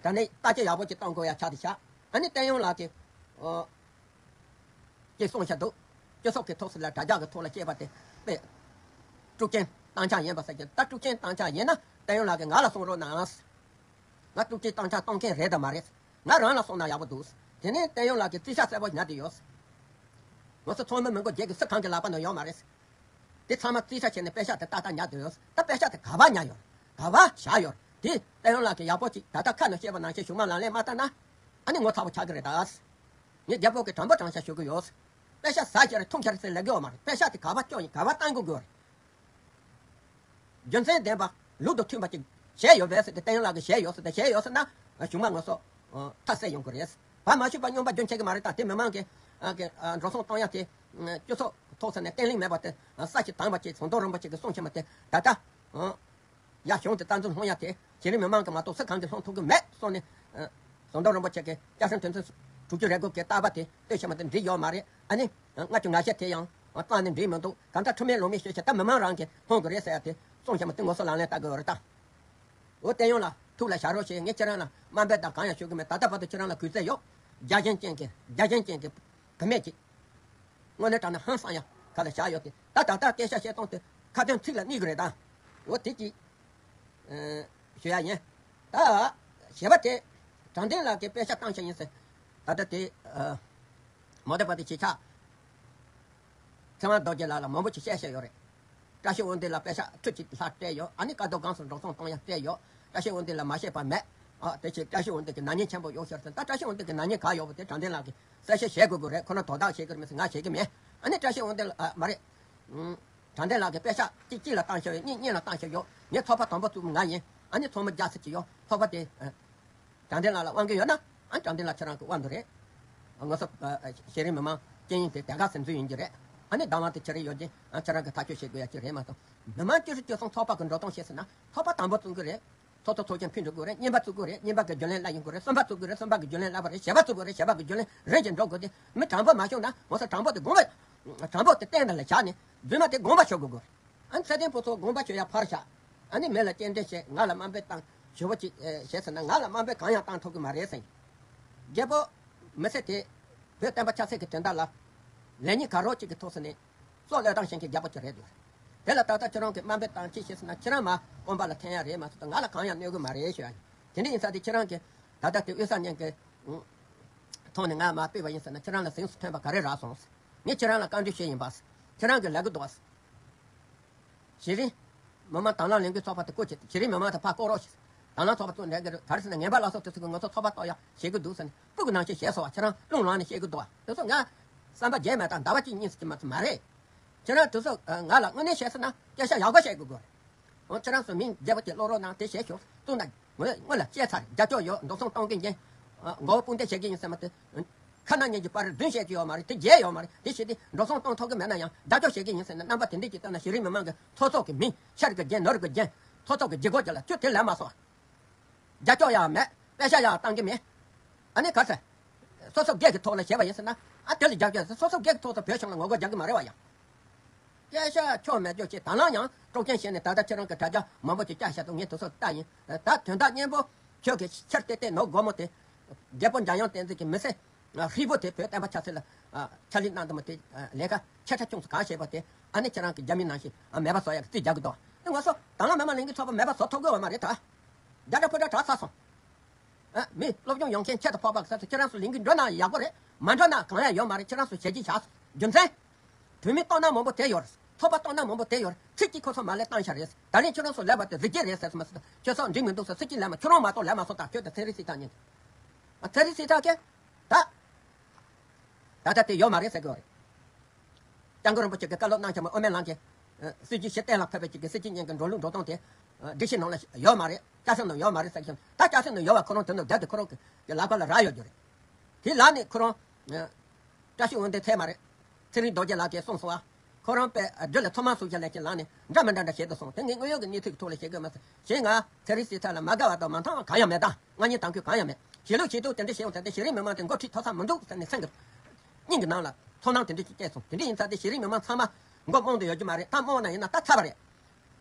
དྲང་གནས་བརྟག་དཔྱད་ཡག་པོ་ཅིག་གཏོང་དགོས་ཡ་ཆགས་ཏེ་ཤག་ཨ་ནི་བསྟན་དབྱངས་ལགས་ཀྱིས། ཨ། ཅེས་གསུངས་བཞག་འདུག་སྤྱི་ཚོགས་ཀྱི་ཐོག་སུ་ལ་དྲ་རྒྱ་གི་ཐོག་ལ་བཤད་པ་དེ་དཔེ་དཀྲུག་རྐྱེན་བཏང་ཆ་ཡིན་པ་ཟེར་གྱི། ད་དཀྲུག་རྐྱེན་བཏང་ཆ་ཡིན་ན་བསྟན་དབྱངས་ལགས་ཀྱིས་ང་ལ་གསུང་རོགས་གནང་། ང་དཀྲུག་རྐྱེན་བཏང་ཆ་གཏོང་མཁན་རེད་དམ་མ་རེད། ང་རང་ལ་གསུངས་ན་ཡག་པོ་འདུག་དེ་ནས་བསྟན་དབྱངས་ལགས་ཀྱིས་རྩིས་ཆ་གསལ་པོ་ཉར་བསྡད་ཡོད། ང་ཚོ་ཚོགས་མི་མི་མགོ་བརྒྱད་ཀྱི་སུ་གང་གི་ལག་པ་ན་ཡོད་མ་རེད། དེ་ཚང་མ་རྩིས་ཆ་བྱས་ནས་པད་ཤག་དེ་ཏག་ཏག་ཉར་བསྡད་ཡོད། ད་པད་ཤག་དེ་ག་པར་ཉར་ཡོད། ག་པར་བཞག་ཡོད། དེ་བསྟན་དབྱངས་ལགས་ཀྱིས་ཡག་པོ་ཅིག་ད་ལྟ་ཁ་ནས་བཤད་པ་ནང་བཞིན་གཞུག་མ་ལག་ལེན་མ་བསྟར་ན། ཨ་ནི་ངོ་ཚ་པོ་ཆགས་ཀྱི་རེད་ད། ངས་རྒྱལ་པོ་གི་དྲང་པོ་དྲང་བཞག་ཞུ་གི་ཡོད། པད་ཤག་ཟ་ཁྱེར་འཐུང་ཁྱེར་ཟེར་ལབ་གི་ཡོད་མ་རེད། པད་ཤག་དེ་ག་པར་སྐྱོན་ཡིན། ག་པར་བཏང་དགོས་དགོས་རེད། རྒྱུ་མཚན་ལྡན་པ་ལུགས་དང་མཐུན་པ་ཅིག་བྱས་ཡོད་པས་ཟེར་ཏེ། བསྟན་དབྱངས་ལགས་ཀྱིས་བྱས་ཡོད་ཟེར་ཏེ། བྱས་ཡོད་ཟེར་ན་གཞུག་མ་ང་ཚོ་མཐའ་གསལ་ཡོང་གི་རེད། བ་མ་ཞུས་པ་སྨྱོན་པ་རྒྱུན་ཆད་ཀྱི་མ་རེད། ད་དེ་མི་མང་གི་ཨ་གི་ཨ་འགྲོ་སོང་གཏོང་ཡ་དེ་སྤྱི་ཚོགས་ཐོག་ས་ནས་བརྟན་ལྷིང་མེད་པ་དེ། ས་ཞིག་དང་པ་ཅིག་ཟམ་གདོང་རིན་པོ་ཆེ་གིས་གསུངས་ཕྱིན་པ་དེ་ད་ལྟ་ཡ་གཞུང་དེ་རྩ་འཛིན་སློང་ཡ་དེ་གཞི་རིམ་མི་མང་གི་མ་གཏོགས་སུ་གང་གིས་སློང་ཐུབ་ཀྱི་མེད་གསུངས་ནས། ཟམ་གདོང་རིན་པོ་ཆེ་གིས་སྐྱབས་མགོན་དོན་ཚན་དྲུག་ཅུ་རེ་དགུ་གི་བརྟག་པ་དེ་ལྟོས་ཕྱིན་པ་དེ་འགྲིག་ཡོད་མ་རེད། ཨ་ནི། ལྔ་བཅུ་ང་བརྒྱད་དེ་ཡང་བཏང་ནས་འགྲིག་མི་འདུག་གང་ལྟར་ཁྲིམས་མེད་ལུགས་མེད་ཤོད་བྱས། ད་མི་མང་རང་གིས་ལྷོང་དགོས་རེད་ཟེར་ཡ་དེ་གསུངས་བྱས་མ་དེ་ངོ་སོ་ལག་ལེན་བསྟར་དགོས་རེད་ད། འོ་བསྟན་དབྱངས་ལགས་ཐུགས་ལ་བཞག་རོགས་བྱེད། ངས་ཁྱེད་རང་ལ་དམའ་འབེབས་དང་གང་ཡང་ཞུ་གི་མེད། ད་ལྟ་བར་དུ་ཁྱེད་རང་ལ་གུས་བརྩི་ཡོད། རྒྱ་ཞེན་ཅན་གྱི་རྒྱ་ཞེན་ཅན་གྱི་བུད་མེད་ཅིག་དངོས་གནས་དྲང་གནས་ཧང་སང་ཡ་ག་ལ་བཞག་ཡོད་དེ། ད་ད་ལྟ་སྐད་ཆ་བཤད་སྟངས་དེ་ཁ་ཏོན་ཚིག་ལ་གནས་གི་རེད་ད། འོ་དེ་ཅིག་ཨ། ཞུ་ཡ་ཡིན། ད་ཞེས་པ་དེ་དྲང་བདེན་ལགས་ཀྱིས་པད་ཤག་བཏང་ཤག་ཡིན་ཟེར། ད་ལྟ་དེ་ཨ་མ་འདས་པ་དེ་ཆེ་ཆག་ཚེ་དབང་རྡོ་རྗེ་ལགས་ལ་མང་པོ་ཅིག་བཤད་བཤད་ཡོད་རེད། བཀྲ་ཤིས་དབང་འདུས་ལ་པད་ཤག་ཁྲི་གཅིག་ལྷག་སྤྲད་ཡོད། ཨ་ནི་བཀའ་བསྡུ་སྒང་སུ་འགྲོ་སོང་གཏོང་ཡ་སྤྲད་ཡོད། བཀྲ་ཤིས་དབང་འདུས་ལ་མ་བཤད་པ་མེད། ཨ་དེ་ཕྱིར་བཀྲ་ཤིས་དབང་འདུས་ཀྱི་ནག་ཉེས་ཆེན་པོ་ཡོད་ཤག་ཟེར། ད་བཀྲ་ཤིས་དབང་འདུས་ཀྱི་ནག་ཉེས་ག་ཡོད་པ་དེ་དྲང་བདེན་ལགས་ཀྱིས་གསལ་བཤད་བྱེད་དགོས་དགོས་རེད། ཁོ་རང་དོ་བདག་བྱེད་དགོས་རེད་མ་གཏོགས་ང་བྱེད་ཀྱི་མེད། ཨ་ནི་བཀྲ་ཤིས་དབང་འདུས་ལ་ཨ་མ་རེད། ཨུམ། དྲང་བདེན་ལགས་ཀྱིས་པད་ཤག་གཅིག་གཅིག་ལ་བཏང་ཤག་ཡོད། གཉིས་གཉིས་ལ་བཏང་ཤག་ཡོད། ངའི་ཚོགས་པ་དང་པོ་བཙུགས་པ་ང་ཡིན། ཨ་ནི་ཚོགས་མི་བརྒྱ་ཙམ་ཅིག་ཡོད། ཚོགས་པ་དེ་ཨ་དྲང་བདེན་ལགས་ལ་དབང་གི་ཡོད་ན། ཨ་དྲང་བདེན་ལགས་ཁྱེད་རང་གི་དབང་དུ་རེད། ང་ཚོ་ཨ་ཨ་གཞི་རིམ་མི་མང་སྤྱི་ཡོངས་དེ་དེ་ག་སེམས་འཛུལ་ཡིན་གྱི་རེད། ཨ་ནི་བདག་དབང་དེ་ཁྱེད་རང་ཡོད་ཀྱི། ཨ་ཁྱེད་རང་གིས་ཐག་གཅོད་བྱེད་དགོས་ཡ་ཅིག་རེད་མ་གཏོགས། མི་མང་བཅུ་དྲུག་བཅུ་གསུམ་ཚོགས་པ་གི་འགྲོ་སྟངས་བཤད་ཟེར་ན། ཚོགས་པ་དང་པོ་བཙུགས་གི་རེད། ཚོགས་གཙོ་ཚོགས་ཆེན་ཕུད་འགྲོ་དགོས་རེད། གཉིས་པ་བཙུགས་དགོས་རེད། གཉིས་པ་གི་རྒྱུན་ལས་སླར་ཡོང་དགོས་རེད། གསུམ་པ་བཙུགས་དགོས་རེད། གསུམ་པ་གི་རྒྱུན་ལས་སླར་བ་རེད། བཞི་པ་བཙུགས་དགོས་རེད། བཞི་པ་གི་རྒྱུན་ལས་རིམ་གྱིས་འགྲོ་དགོས་ཏེ། མི་དྲང་པོ་མ་བྱུང་ན་ང་ཚོ་དྲང་པོ་དེ་དགོངས་པ། དྲང་པོ་དེ་སྟེང་དུ་ལ་བཞག་ནས་རྫུན་མ་དེ་དགོངས་པ་ཞུ་དགོས་དགོས་རེད། ཨ་ནི་ཚེ་བརྟན་ཕུན་ཚོགས་དགོངས་པ་ཞུ་ཡ་ཕར་བཞག་ཨ་ནི་མི་ལ་སྐྱེལ་འདྲེན་བྱས། ང་ལ་དམའ་འབེབས་བཏང་ཞུ་བ་ཅིག་ཨེ་བྱས་ཟེར་ན། ང་ལ་དམའ་འབེབས་གང་ཡང་བཏང་ཐུབ་ཀྱི་མ་རེད་ཟེར། རྒྱལ་པོ་མི་སེར་དེ་བོད་བསྟན་པ་ཆབ་སྲིད་ཀྱི་དོན་དག་ལ་ལས་ཉིན་ག་རོགས་གཅིག་གི་ཐོག་སུ་ནས་སྲོག་བློས་བཏང་ཤེས་མཁན་རྒྱལ་པོ་ཅིག་རེད་འདུག་དེ་ལ་ད་ལྟ་ཁྱེད་རང་གིས་དམའ་འབེབས་བཏང་ཅི་ཞེས་ཟེར་ན། ཁྱེད་རང་མ་དཀོན་པ་ལ་འཐེན་ཡ་རེད་མ་གཏོགས་ད་ང་ལ་གང་ཡང་གནོད་གི་མ་རེད་ཞུ་ཡ་ཡིན། དེ་འདྲ་ཡིན་ཙང་དེ་ཁྱེད་རང་གིས་ད་ལྟ་དེ་དབུས་གསར་རྙིང་གི་ཐོག་ནས་ང་མར་ཕུད་པ་ཡིན་ཟེར་ན། ཁྱེད་རང་ལ་གཟེངས་སུ་ཐོན་པ་ག་རེ་རག་སོང་། ངས་ཁྱེད་རང་ལ་བཀའ་འདྲི་ཞུས་ཡིན་པ། ཁྱེད་རང་གིས་ལབ་གི་འདུག་བ། གཞི་རིམ་མི་མང་དང་བླངས་ལས་འགུལ་ཚོགས་པ་དེ་བསྐོ་བྱས། གཞི་རིམ་མི་མང་དེ་ཕར་བསྐོ་རོགས་ཞེས། དང་བླངས་ཚོགས་པ་བཙུགས་འདྲ་གི་རེད། ག་རེ་ཟེར་ན་ངན་པ་སླར་གསོ་དེ་ཚོ་གིས་ང་ཚོ་ཚོགས་པ་གཏོར་ཡག་བྱེད་ཀྱི་འདུག་ཟེར་ནས་སྤུ་གུ་ནང་བཞིན་བཤད་སོང་བ། ཁྱེད་རང་རླུང་ལངས་ནས་བཤད་ཀྱི་འདུག་བ། དེ་ཚོ་ང་བསམ་པ་བརྗེད་མེད་དང་ཟླ་བ་གཅིག་གཉིས་ཙམ་གྱི་མ་ཚད་མ་རེད། ཁྱེད་རང་དེ་ཚོ་ང་ལ་དངོས་གནས་བཤད་ཟེར་ན་སྐད་ཆ་ཡག་པོ་བཤད་དགོས་དགོས་རེད། འོ་ཁྱེད་རང་ཚོ་མིང་རྒྱལ་པོ་དེ་ཀློག་རོགས་གནང་། དེ་བྱས་ཤོག་བཙུགས་ན། ངོས་ངོས་ལ་བཤད་ཚར། རྒྱབ་སྐྱོར་ཡོད། འགྲོ་སོང་གཏོང་གི་ཡིན། ཨ། མགོ་བོ་དཔུང་འདེགས་བྱེད་ཀྱི་ཡིན་ཟེར་མ་དེ། ཁ་ནང་ཉིན་གྱི་པར་རིས་བདུན་བཤད་ཀྱི་ཡོད་མ་རེད། དེ་བརྗེད་ཡོད་མ་རེད། དེ་བྱས་ཏེ་འགྲོ་སོང་གཏོང་ཐུབ་ཀྱི་མེད་ན་ཡང་རྒྱབ་སྐྱོར་བྱེད་ཀྱི་ཡིན་ཟེར་ནས་རྣམ་པ་དེ་འདྲས་ཀྱིས་བཏོན་ན། གཞི་རིམ་མི་མང་གི་ཚོགས་གཙོ་གི་མིང་། ཤར་གི་རྒྱན། ནུབ་གི་རྒྱན། ཚོགས་གཙོ་གི་ལྗིད་ཁོག་ཅིག་ལ་ཁྱོད་དེ་ལབ་མ་སོང་། རྒྱབ་སྐྱོར་ཡང་མེད། པད་ཤག་ཡང་བཏང་གི་མེད། ཨ་ནི་ག་ཟེར། སོ་སོ་སྒེར་གྱི་ཐོག་ལ་བྱས་པ་ཡིན་ཟེར་ན། ཨ་དེ་ལ་རྒྱབ་སྐྱོར་ཟེར། སོ་སོ་སྒེར་གྱི་ཐོག་ཏུ་བོད་གཞུང་ལ་ངོ་རྒོལ་རྒྱག་གི་མ་རེད་བ་ཡ། སྐད་ཆ་ཆོ་མེད་ཅོ་བྱས། དང་བླངས་ཡང་དཀྲུག་རྐྱེན་བྱས་ནས། ད་ལྟ་ཁྱེད་རང་གི་དྲ་རྒྱ་མང་པོ་ཅིག་བཀྱགས་བཞག་འདུག་ངས་དེ་ཚོ་ལྟ་ཡིན། ད་དོན་དག་སྙན་པོ་ཁྱོད་ཀྱིས་ཕྱིར་བལྟས་བལྟས་ནོར་སྒོར་མོ་དེ། རྒྱལ་པོ་འཇམ་དབྱངས་བསྟན་འཛིན་གྱི་མི་ཚེ་ཧྲིལ་པོ་དེ་བོད་བསྟན་པ་ཆབ་སྲིད་ལ་ཕྱག་ལས་གནང་དུ་མ་དེ་ལས་ཀ་ཆེ་ཕྲ་ཆུང་ཙམ་གང་བྱས་པ་དེ། ཨ་ནི་ཁྱེད་རང་གིས་རྒྱ་མི་ནང་བཞིན་མེད་པ་བཟོ་ཡག་གི་རྩིས་རྒྱག་གི་འདུག་དེ་ང་ཚོ་དང་བླངས་མི་མང་ལས་འགུལ་ཚོགས་པ་མེད་པ་བཟོ་ཐུབ་གི་ཡོད་མ་རེད་ད། རྒྱ་གྲ་ཕོ་གྲ་གྲགས་ཚར་སོང་། ཨ། མི་སློབ་སྦྱོང་ཡོང་མཁན་ཁྱད་དུ་འཕགས་པ་གི་ས་ཚོ་ཁྱེད་རང་ཚོ་ལས་འགུལ་འགྲོ་ན་ཡག་པོ་རེད། མ་འགྲོ་ན་གང་ཡང་ཡོད་མ་རེད། ཁྱེད་རང་ཚོ་བྱས་རྗེས་བཞག་རྒྱུ་མཚན། བོད་མི་སྟོང་ན་མང་པོ་དེ་ཡོད་རེད། ཚོགས་པ་སྟོང་ན་མང་པོ་དེ་ཡོད་རེད། ཚིག་གཅིག་ཁོ་ཚོ་མ་ལས་བཏང་ཤག་རེད། ད་རིང་ཁྱོད་རང་ཚོ་ལབ་པ་དེ་རྫིག་རྒྱུ་རེད་ཟེར་སོང་མ་ཟེར། ཁྱོད་ཚོ་འགྲིག་མི་འདུག་ཟེར། ཚིག་གཅིག་ལབ་མ། ཁྱོད་རང་མ་གཏོགས་ལབ་མ་སོང་། ད་ཁྱོད་དང་ཚན་རིག་སྲིད་ཐག་ཉེ། ཨ། ཚན་རིག་སྲིད་ཐག་གིས་ད། ད་ལྟ་དེ་ཡོད་མ་རེད་ཟེར་གི་ཡོད་རེད། སྐྱབས་མགོན་རིན་པོ་ཆེ་གི་བཀའ་སློབ་གནང་བྱས་མ། ཨོ་མའི་ལང་གི་ཨ། སྲིད་ཇུས་ཞི་བརྟན་ལ་ཕེབས་པའི་ཅིག་གི་སྲིད་ཇུས་གཉིས་ཀྱི་འགྲོ་ལུགས་འགྲོ་སྟངས་དེ། ཨ། སྒྲིག་གཞི་ནང་ལ་ཡོད་མ་རེད། ཆབ་སྲིད་ནང་ཡོད་མ་རེད་ཟེར་གི་ཡོད། ད་ཆབ་སྲིད་ནང་ཡོད་པ་ཁོ་རང་དོན་དུ་བསྡད་དེ་ཁོ་རང་གི་ལག་པ་ལ་རག་ཡོད་རྒྱུ་རེད། དེ་ལ་ནི་ཁོ་རང་། ཨ། བཀྲ་ཤིས་དབང་ལྡན་ཐད་མ་རེད། ཚེ་རིང་རྡོ་རྗེ་ལགས་ཀྱིས་གསུངས་སོང་བ། ཁོ་རང་པས་སྒྲིག་ལ་ཐོག་མར་སུ་བྱ་ལས་ཀྱི་ལག་ནས་འདྲ་མི་འདྲ་འདྲ་བྱེད་དུ་སོང་། དེ་ངས་དངོས་ཡོད་ཀྱི་གནས་ཚུལ་གྱི་ཐོག་ལ་བཤད་དགོས་མ་ཟད། གཞན་ང་ཚན་རིག་སྲིད་ཐག་ལ་མ་དགའ་བ་དང་མ་མཐུན་པ་གང་ཡང་མེད། ད་ང་གཉིས་དང་ཁུལ་གང་ཡང་མེད། བྱེད་ལུགས་བྱེད་སྟངས་དེ་འདྲ་བྱེད་ཡོང་ཙང་དེ་གཞི་རིམ་མི་མང་དེ་འགོ་ཁྲིད་ཐོབ་ས་མི་འདུག་ཟེར་ནས་སེམས་ཀྱི་སྙིང་གི་ནང་ལ་ཚོར་སྣང་དེ་འདྲ་ཞིག་སྐྱེས་སོང་། དེ་འདྲ་ཡིན་ཙང་དེ་གཞི་རིམ་མི་མང་ཚང་མ་མགོ་རྨོངས་དུ་ཡོད་རྒྱུ་མ་རེད། ད་རྨོངས་ན་ཡིན་ན་ད་ཚར་བ་རེད།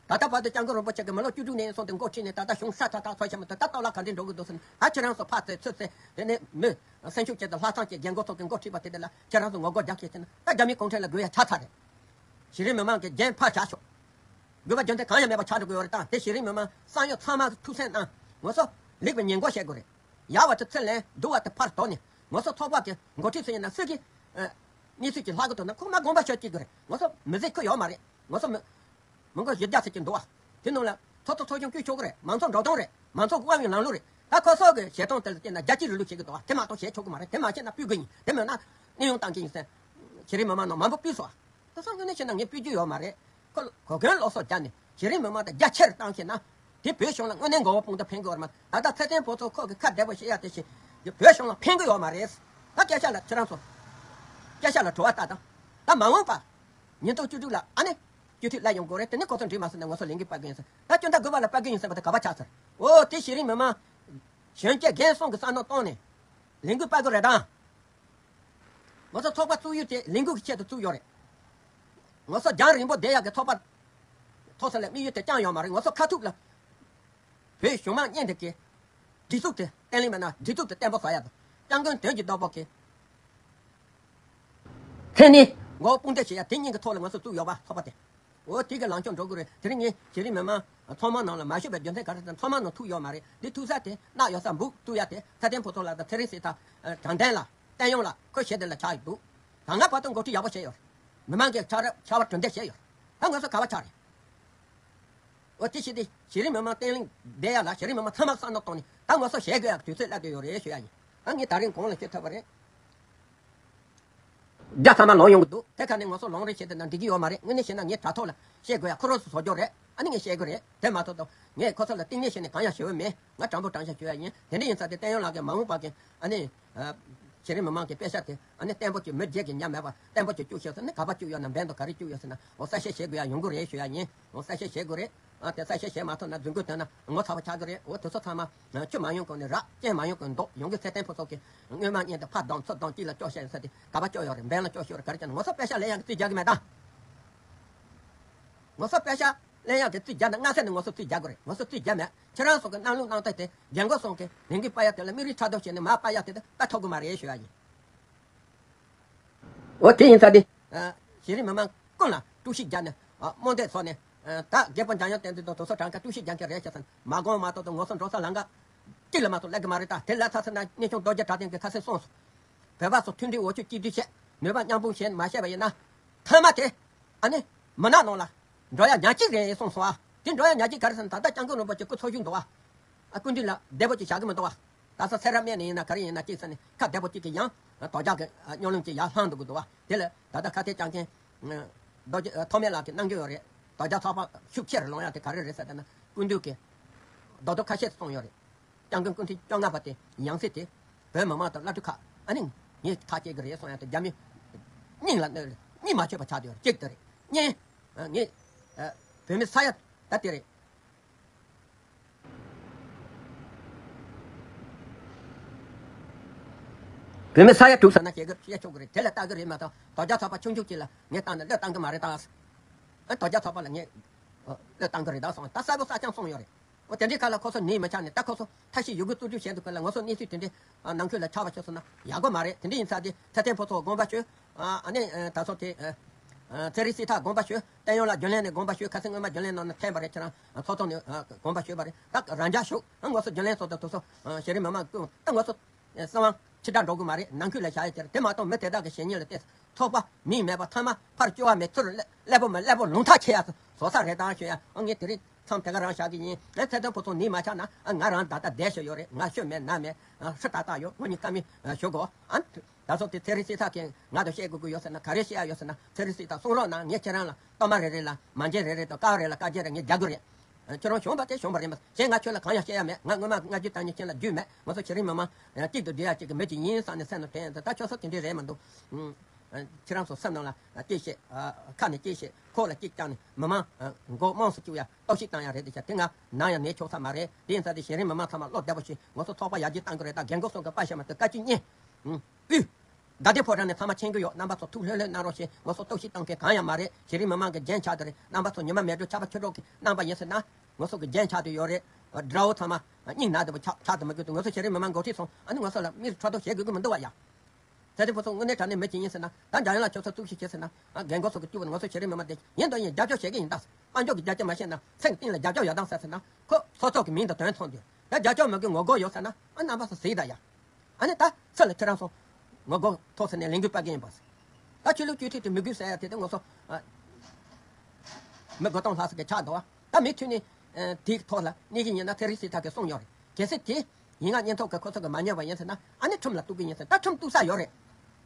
ད་ལྟ་བར་དུ་སྐྱབས་མགོན་རིན་པོ་ཆེ་གིས་མི་ལོ་བཅུ་དྲུག་ནས་བཟུང་སྟེ་འགོ་ཁྲིད་ནས་ད་ལྟ་གཞུང་ཧྲ་ཐག་ཐག་འཚོ་བཞིན་པ་དེ་ད་ལྟ་བར་ག་འདྲས་འགྲོ་གི་འདུག་ཟེར་ན། ད་ཁྱེད་རང་ཚོ་ཕར་ཚོས་ཚུར་ཚོས། དེ་ནས་མི་སེམས་ཤུགས་ཅན་དང་ལྷག་བསམ་ཅན་རྒན་འཁོགས་ཚོ་གིས་འགོ་ཁྲིད་པ་དེ་དེ་ལ་ཁྱེད་རང་ཚོ་ངོ་རྒོལ་རྒྱག་མཁན་བྱས་ན་ད་རྒྱ་མི་གུང་ཁྲན་ལ་དགོས་ཡ་ཆགས་ཚར་རེད། གཞི་རིམ་མི་མང་གི་འགན་ཕར་བཞག་ཤོག་དགོས་པ་རྒྱུ་མཚན་གང་ཡང་མེད་པ་ཆགས་འགྲོ་གི་ཡོད་རེད། ད་དེ་གཞི་རིམ་མི་མང་བསམ་ཡོད་ཚང་མ་ཐུགས་སེམས་གནང་། ངོ་སོ་ལེགས་པའི་ཉེས་འགོག་བྱེད་དགོས་རེད། ཡག་པ་དེ་ཚུར་ལེན། སྡུག་པ་དེ་ཕར་དོར་ནས། ངོ་སོ་ཚོགས་པ་གི་འགོ་ཁྲིད་ཚོ་ཡིན་ན་སུ་གི་ཨ། གནས་ཚུལ་གྱི་ལྷག་གི་འདུག་ན་ཁོ་མ་དགོངས་པ་ཞུ་གི་རེད། ངོ་སོ་མི་ཚེ་ཁོ་ཡོད་མ་རེད། ངོ་སོ་མི་མི་མགོ་བཞི་བརྒྱ་ཟེར་གྱི་འདུག་བ། དེ་ནང་ལ་ཚོགས་གཙོ་ཚོགས་ཆུང་བསྐོ་ཆོག་གི་རེད། མང་ཚོགས་འགྲོ་སྟངས་རེད། མང་ཚོགས་དབང་བའི་ལམ་ལུགས་རེད། ད་ཁོ་སོགས་ཀྱི་བྱེད་སྟངས་དེ་ལ་བལྟས་ན་རྒྱལ་སྤྱིའི་རིང་ལུགས་བྱེད་ཀྱི་འདུག་བ། དེ་མ་གཏོགས་བྱེད་ཆོག་གི་མ་རེད། དེ་མ་བྱས་ན་སྤུལ་དགོས་ཡིན། དེ་མེད་ན་གནས་དབྱུང་བཏང་གི་ཡིན་ཟེར། གཞི་རིམ་མི་མང་ནང་མང་པོ་སྤུལ་སོང་བ། དེ་སོང་དངོས་གནས་བྱས་ན་ངས་སྤུལ་རྒྱུ་ཡོད་མ་རེད། ཁོ་གོ་གོན་སློབ་གསོ་བརྒྱབ་ནས་གཞི་རིམ་མི་མང་དང་རྒྱ་ཆེར་བཏང་ཤེས་ན། དེ་བོད་གཞུང་ལ་དངོས་གནས་མགོ་བོ་དཔུང་དུ་ཕན་གི་ཡོད་རེད་མ། ད་ལྟ་ཚེ་བརྟན་ཕུན་ཚོགས་ཁོ་གི་ཁ་བདེ་པོ་བཤད་ཡ་དེ་བཞིན་བོད་གཞུང་ལ་ཕན་གི་ཡོད་མ་རེད། ད་སྐད་ཆ་ལ་ཁྱེད་རང་ཚོ་སྐད་ཆ་ལ་དྲི་བ་ལྟ་དང་། ད་མ་འོངས་པ་ཉིས་སྟོང་བཅུ་དྲུག་ལ་ཨ་ནི་སྤྱི་འཐུས་སླེབས་ཡོང་དགོས་རེད། དེ་ནི་ཁོ་ཚོ་འགྲིག་མ་སོང་ན་ངོ་སོ་ལས་འགུལ་སྤར་གི་ཡིན་ཟེར། ད་སྤྱི་ཟླ་དགུ་པ་ལ་སྤར་གི་ཡིན་ཟེར་བ་དེ་ག་པར་ཆགས་ཚར། འོ་དེ་གཞི་རིམ་མི་མང་གཞོན་སྐྱེས་རྒན་གསུམ་གི་བསམ་བློ་བཏང་ནས་ལས་འགུལ་སྤར་དགོས་རེད་དང་། ང་ཚོ་ཚོགས་པ་བཙུགས་ཡུལ་དེ་ལས་འགུལ་གྱི་ཆེད་དུ་བཙུགས་ཡོད་རེད། ང་ཚོ་རྒྱང་རིང་པོ་བསྡད་ཡག་གི་ཚོགས་པ་ཐོག་ས་ལ་དམིགས་ཡུལ་དེ་རྐྱང་ཡོད་མ་རེད། ང་ཚོ་ཁ་ཐུག་ལ་བོད་གཞུང་མང་གཉིས་དེ་གི་སྒྲིག་འཛུགས་དེ་བརྟན་ལྷིང་མེད་ན་སྒྲིག་འཛུགས་དེ་བརྟན་པོ་བཟོ་ཡག་དང་། སྐྱབས་མགོན་དོན་གྱི་བདག་པོ་གི་མཚན་ནི་མགོ་དཔུང་འདེགས་བྱེད་ཡག་དེ་གཉིས་ཀྱི་ཐོག་ལ་ང་ཚོ་བཙུགས་ཡོད་པ། ཚོགས་པ་དེ། འོ་དེ་གི་ལངས་ཕྱོགས་འགྲོ་དགོས་རེད། དེ་རིང་ངས་གཞི་རིམ་མི་མང་ཚང་མ་ནང་ལ་མ་ཞུགས་པའི་རྒྱུ་མཚན་ག་རེ་ཟེར་ན། ཚང་མ་ནང་ཐུག་ཡོད་མ་རེད། འདི་ཐུག་ས་དེ་གནག་ཡོད་ས་འབུག་བཙུགས་ཡ་དེ་ཚེ་བརྟན་ཕུན་ཚོགས་ལགས་དང་ཚེ་རིང་སྲིད་ཐར། ཨ། དྲང་བདེན་ལ་བསྟན་དབྱངས་ལགས་ཁོ་བྱེད་དེ་ལ་ཆགས་ཡོད་འདུག་ད་སྔ་བར་དུ་འགོ་ཁྲིད་ཡག་པོ་བྱས་ཡོད་རེད། མི་མང་གིས་ཕྱག་ར་ཕྱག་བར་གྲུ་འདེགས་བྱས་ཡོད་རེད། ད་ང་ཚོ་ག་པར་ཆགས་རེད། འོ་དེ་བྱས་ཏེ་གཞི་རིམ་མི་མང་བརྟན་ལྷིང་བསྡད་ཡ་ལ་གཞི་རིམ་མི་མང་ཚང་མ་བསམ་བློ་གཏོང་ནས་ད་ང་ཚོ་བྱེད་དགོས་ཡག་དུས་ཚོད་སླེབས་བསྡད་ཡོད་རེད་ཞུ་ཡ་ཡིན། ད་ངས་ད་རིང་གོང་ལ་ཞུ་ཐུབ་པ་རེད། རྒྱ་ཚང་མ་ལངས་ཡོང་གི་འདུག་དེ་ཁ་ནས་ང་ཚོ་ལངས་རེས་བྱེད་དེ་ན་འགྲིག་གི་ཡོད་མ་རེད། དངོས་གནས་བཤད་ན་ངས་དྲ་ཐོག་ལ་བཤད་དགོས་ཡ་ཁོ་རང་ཚོ་བཟོ་རྒྱུ་རེད། ཨ་ནི་ངས་བཤད་དགོས་རེད། དེ་མ་གཏོགས་ད་ངས་ཁོ་ཚོ་ལ་གཏིང་ནས་བཤད་ནས་གང་ཡང་ཞུ་གི་མེད། ང་དྲང་པོ་དྲང་བཞག་ཞུ་ཡ་ཡིན། དེ་འདྲ་ཡིན་ཙང་དེ་བསྟན་དབྱངས་ལགས་ཀྱིས་མ་འོངས་པ་གི་ཨ་ནི་ཨ་གཞི་རིམ་མི་མང་གི་དཔེ་ཆ་དེ་ཨ་ནི་བརྟན་པོ་ཅིག་མི་བརྒྱད་ཀྱི་ཉམས་མེད་པ་བརྟན་པོ་ཅིག་བཅུག་ཤོག་ཟེར་ནས་ག་པར་བཅུག་ཡོད་ན་འབེན་དང་ག་རེ་བཅུག་ཡོད་ཟེར་ན་འོ་གསལ་བཤད་བྱེད་དགོས་ཡ་ཡོང་གི་རེད་ཞུ་ཡ་ཡིན། འོ་གསལ་བཤད་བྱེད་དགོས་རེད། ཨ་དེ་གསལ་བཤད་བྱེད་མ་ཐུབ་ན་རྫུན་རྐུན་བཏོན་ན་ངོ་ཚ་བ་ཆགས་ཀྱི་རེད། འོ་དེ་ཚོ་ཚང་མ་ཆུ་མ་ཡོང་གོང་ནས་རག་རྐྱེན་མ་ཡོང་གོང་ནས་ལྡོག་ཡོང་གི། ཚེ་བརྟན་ཕུན་ཚོགས་ཀྱིས་སྔོན་མ་ཉིད་དུ་ཕར་བསྡོམས་ཚུར་བསྡོམས་གཅིག་ལ་སྐྱོར་བཤད་ཡོད་ས་དེ་ག་པར་སྐྱོར་ཡོད་རེད། འབེན་ལ་སྐྱོར་ཤོར་རེད། ག་རེ་བྱས་ན་ངོ་ཚ་དཔེ་ཆ་ལེན་ཡག་གི་རྩིས་རྒྱག་གི་མེད་ད། ངོ་ཚ་དཔེ་ཆ་ལེན་ཡག་གི་རྩིས་རྒྱག་ན་སྔ་ས་ནས་ངོ་ཚ་རྩིས་རྒྱག་དགོས་རེད། ངོ་ཚ་རྩིས་རྒྱག་མེད། ཁྱེད་རང་ཚོ་གི་གནང་ལུགས་གནང་སྟངས་དེ་རྒན་འཁོགས་ཚོ་གི་ལས་འགུལ་སྤར་ཡག་དེ་ལ་མིག་རིལ་ཕྲག་དོག་བྱས་ནས་མར་སྤར་ཡག་དེ་དེ་སྤར་ཐུབ་གི་མ་རེད་ཞུ་ཡ་ཡིན། འོ་དེ་ཡིན་ཙང་དེ། ཨ་གཞི་རིམ་མི་མང་ཀུན་ལ་དཀྲུག་ཤིང་བརྒྱབ་ནས་ཨ་རྨོངས་དད་བཟོས་ནས་ཨ་ད་རྒད་པོ་འཇམ་དབྱངས་བསྟན་འཛིན་དང་དེ་ཚོ་གྲངས་ཀ་དཀྲུག་ཤིང་རྒྱག་མཁན་རེད་བྱས་ཙང་མ་དགོངས་མ་གཏོགས་ད་ངོ་སོ་འགྲོ་ས་ལམ་ཁ་གཅིག་ལ་མ་གཏོགས་སླེབས་ཀྱི་མ་རེད། ད་དེ་སླེབས་ཚར་ཟེར་ན་གནས་ཆུང་རྡོ་རྗེ་གྲགས་ལྡན་གྱིས་ཁ་སང་གསུངས་སོང་། བོད་པ་ཚོ་མཐུན་སྒྲིལ་འོ་ཆུ་གཅིག་སྒྲིལ་བྱས། ནུས་པ་མཉམ་སྤུངས་བྱས་ནས་མ་བཤད་པ་ཡིན་ན། མཐའ་མ་དེ་ཨ་ནི་མུན་ནག་ནང་ལ་འགྲོ་ཡ་ཉག་གཅིག་རེད་གསུངས་སོང་ཨ། དེ་འགྲོ་ཡ་ཉག་གཅིག་ག་རེ་ཟེར་ན་ད་ལྟ་སྐྱབས་མགོན་རིན་པོ་ཆེ་སྐུ་འཚོ་བཞུགས་འདུག་ཨ། ཨ་སྐུ་མདུན་ལ་བདེ་པོ་ཅིག་བཞག་གི་མི་འདུག་ཨ། ད་ས་ཚེ་རབས་སྨད་ནས་ཡིན་ན་ག་རེ་ཡིན་ན་གཅིག་ས་ནས་ཁ་བདེ་པོ་གཅིག་གིས་ཡང་དོལ་རྒྱལ་གྱི་སྨྱོ་ལམ་གྱི་ཡར་ལྷུང་འདུག་གི་འདུག་བ། དེ་ལ་ད་ལྟ་ཁ་གཏད་བཅག་མཁན་རྡོ་རྗེ་ཐོགས་མེད་ལགས་ཀྱིས་གནང་གི་ཡོད་རེད། དོལ་རྒྱལ་ཚོགས་པ་ཤུགས་ཆེར་ལངས་ཡ་དེ་ག་རེ་རེད་ཟེར་ན་སྐུ་མདུན་གྱིས་རྡོག་རྡོག་ཁ་ཤས་གསུངས་ཡོད་རེད། སྐྱབས་མགོན་སྐུ་ཕྲེང་བཅོ་ལྔ་པ་དེ་ཡང་སྲིད་དེ་བོད་མི་མང་དང་བླ་སྤྲུལ་ཁག་ཨ་ནི་ངས་ཐག་བཅད་ཀྱི་རེད་གསུངས་ཡ་དེ་རྒྱ་མི་སྙིང་ལ་གནོད་རེད། གཉིད་མ་ཆོད་པ་ཆགས་བསྡད་ཡོད་རེད། གཅིག་དེ་རེད། གཉིས། ངས་བོད་མི་ས་ཡ་ད་དེ་རེད། བོད་མི་ས་ཡ་དྲུག་ཟེར་ན་བཤད་གི་བཤད་ཆོག་གི་རེད། དེ་ལ་ལྟ་གི་རེད་མ་གཏོགས་དོལ་རྒྱལ་ཚོགས་པ་ཆུང་ཆུང་ཅིག་ལ་ངས་བཏང་ན་བློས་བཏང་གི་མ་རེད་ད། ཨ་དོལ་རྒྱལ་ཚོགས་པ་ལ་ངས་བློས་བཏང་གི་རེད་ད་གསུངས། ད་གསལ་པོ་གསལ་རྐྱང་གསུངས་ཡོད་རེད། འོ་དེ་འདྲའི་ཁ་ལ་ཁོ་ཚོ་ནི་མི་ཆགས་ནས་ད་ཁོ་ཚོ་ཐབས་ཤེས་ཡོད་རྒུ་རྩོལ་རྒྱུ་བྱས་འདུག་གི་ལ་ང་ཚོ་གནས་ཚུལ་དེ་འདྲའི་ནང་ཁུལ་ལ་ཆགས་པ་ཆགས་སོང་ན་ཡག་པོ་མ་རེད། དེ་འདྲ་ཡིན་ཙང་དེ་ཚེ་བརྟན་ཕུན་ཚོགས་དགོངས་པ་ཞུ། ཨ་ནི་ད་སོ་དེ་ ཚེ་རིང་སྲིད་ཐར་དགོངས་པ་ཞུ། བསྟན་ཡོན་ལགས་རྒྱུན་ལས་ནས་དགོངས་པ་ཞུ། ཁ་སང་སྔོན་མ་རྒྱུན་ལས་ནང་ནས་འཐེན་པ་རེད། ཁྱེད་རང་ཚོགས་ཐོག་ནས་དགོངས་པ་ཞུས་པ་རེད། ད་རང་འཇགས་ཞུགས། ང་ཚོ་རྒྱུན་ལས་ཚོགས་དང་དུ་སོ་ཤེས་རིག་མི་མང་ཀུན་ད་ང་ཚོ་སྲིད་དབང་ཕྱི་དྲགས་འགྲོ་གི་མ་རེད། ནང་ཁུལ་ལ་བཞག་ཡ་དེ་རེད། དེ་མ་གཏོགས་མི་དེ་དག་གི་བཤེས་གཉེན་ལ་བལྟས། ཚོགས་པ་མིང་མེད་པ་ཚང་མ་ཕར་སྐྱོ་བ་མེད་ཚུར་སླེ་སླེ་པོ་མེད་སླེ་པོ་ལུང་ཐག་ཆད་ཡ་བཟོ་ས་རེད་དང་ཞུ་ཡ། ཨ་ངས་དེ་རིང་མཚམས་དེ་ག་རང་བཞག་གི་ཡིན། ཨ་ཚེ་བརྟན་ཕུན་ཚོགས་ནི་མ་ཆགས་ན་ཨ་ང་རང་ད་ལྟ་བསྡད་ཤོག་ཡོད་རེད། ང་ཤོད་མེད་ན་མེད། ཨ་ཧྲི་ཏག་ཏག་ཡོད། ངོ་གཉིས་ཀ་མི་ཞུ་དགོས། ཨ་ད་སོ་དེ་ཚེ་རིང་སྲིད་ཐར་གྱིས་ང་དང་བཤད་དགོས་ཀྱི་ཡོད་ཟེར་ན་ག་རེ་བཤད་ཡ་ཡོད་ཟེར་ན། ཚེ་རིང་སྲིད་ཐར་གསུང་རོགས་གནང་། ངས་ཁྱེད་རང་ལ་གཏོར་མ་རེ་རེ་ལ་མ་འཇལ་རེ་རེ་དང་ཀ་བ་རེ་ལ་ཀ་རྒྱ་རེ་ངས་རྒྱག་དགོས་རེད། ཁྱོད་རང་བྱུང་བ་དེ་བྱུང་བ་རེད་མ་གཞན་ང་ཁྱོད་ལ་གང་ཡང་བཤད་ཡ་མེད། ང་སྔོན་མ་ལྔ་བཅུ་དང་ཉི་ཤུ་ལ་རྒྱུས་མེད། ང་ཚོ་བྱེད་རིང་མི་མང་གཅིག་ཏུ་བསྡུས་ཡ་གཅིག་གི་མི་གཅིག་ཡིན་བསམ་ནས་སེམས་ནང་དྲན། ད་ཁྱོད་ཚོ་དེ་འདྲས་རེད་མ་འདུག་ཁྱེད་རང་ཚོ་སེམས་ནང་ལ་གཅིག་བཤད། ཁ་ནས་གཅིག་བཤད། ཁོག་ལ་གཅིག་བཅངས་ནས་མི་མང་མགོ་རྨོངས་སུ་བཅུག་ཡ་གཏོར་བཤིག་བཏང་ཡ་རེད་དེ་བྱ། དེ་ང་ནམ་ཡང་ནས་ཆོག་ས་མ་རེད། དེ་ཡིན་ཙང་དེ་བྱེད་རིང་མི་མང་ཚང་མ་བློ་བདེ་པོ་བྱེད། ང་ཚོ་ཚོགས་པ་ཡར་རྒྱས་གཏང་གི་རེད། ད་རྒན་གོག་སོགས་ཀྱི་པ་ཤ་མ་ཐུབ་བཀའ་བཀྱོན་གཉིས། ཨུ། དགའ་ལྡན་ཕོ་བྲང་ནས་ཚང་མ་མཁྱེན་གྱི་ཡོད། རྣམ་པ་ཚོ་ཐུགས་ལྷོད་ལྷོད་གནང་རོགས་ཞེས། ང་ཚོ་གཏོར་བཤིག་བཏང་མཁན་གང་ཡང་མ་རེད། བྱེད་རིང་མི་མང་གི་རྒྱན་ཆགས་དེ་རེད། རྣམ་པ་ཚོ་ཉི་མ་མེ་སྒྲོན་ཆར་པ་ཆུ་གྲོགས་ཀྱི་རྣམ་པ་ཡིན་ཟེར་ན། ང་ཚོ་གི་རྒྱན་ཆགས་དེ་ཡོད་རེད། དགྲ་བོ་ཚང་མ་སྙིང་ན་དེ་བ་ཆགས་ཆགས་དེ་མི་དགོས་དུས་ང་ཚོ་བྱེད་རིང་མི་མང་འགོ་ཁྲིད་སོང་། ཨ་ནི་ང་ཚོ་ལ་མིར་ཁྲོ་ཐོག་བྱེད་དགོས་ཀྱི་མི་འདུག་བ་ཡ། ཚེ་རིང་ཕུན་ཚོགས་དངོས་གནས་དྲང་གནས་མི་གཅིག་ཡིན་ཟེར་ན། ད་འཇམ་དབྱངས་ལགས་ཁྱོད་ཚོ་གཏོར་བཤིག་བྱེད་ཟེར་ན། ཨ་རྒན་གོག་ཚོ་གི་གཅུ་བ་ང་ཚོ་བྱེད་རིང་མི་མང་དེ་ཡིན་དང་ཡིན། རྒྱབ་སྐྱོར་བྱེད་ཀྱི་ཡིན་ད། དཔལ་འབྱོར་གྱི་རྒྱབ་སྐྱོར་ཡོད་དང་ཟེར་ཟེར་ན། ཁོ་ཚོགས་གཙོ་གི་མིང་དང་དོན་མཚུངས་དུས། ད་རྒྱབ་སྐྱོར་མི་དགོས་ངོ་རྒོལ་ཡོད་ཟེར་ན། ཨ་རྣམ་པ་ཚོ་གཟིགས་ད་ཡ། ཨ་ནི་ད་ཚེ་ལ་ཁྱེད་རང་ཚོ་ངོ་རྒོལ་ཐོག་ཟེར་ནས་ལས་འགུལ་སྤེལ་གྱི་ཡིན་པ། ད་ཆོས་ལུགས་བཅོས་ཐབས་དེ་མི་དགོས་ཟེར་ཡ་དེ་དེ་ང་ཚོ་ཨ་མི་དགུ་སྟོང་ལྷག་ཙམ་གྱི་ཆགས་འདུག་བ། ད་མུ་མཐུད་ནས་ཨ་དེའི་ཐོག་ལ་གནས་ཀྱི་ཡིན་ན། ཚེ་རིང་སྲིད་ཐར་གྱིས་གསུངས་ཡོད་རེད། གལ་སྲིད་དེ་ཡིན་ང་བརྙན་ཐུང་གི་ཁོ་ཚོ་གིས་མ་ཉན་པ་ཡིན་ཟེར་ན། ཨ་ནི་ཁྲིམས་ལ་གཏུག་གི་ཡིན་ཟེར། ད་ཁྲིམས་གཏུག་ས་ཡོད་རེད།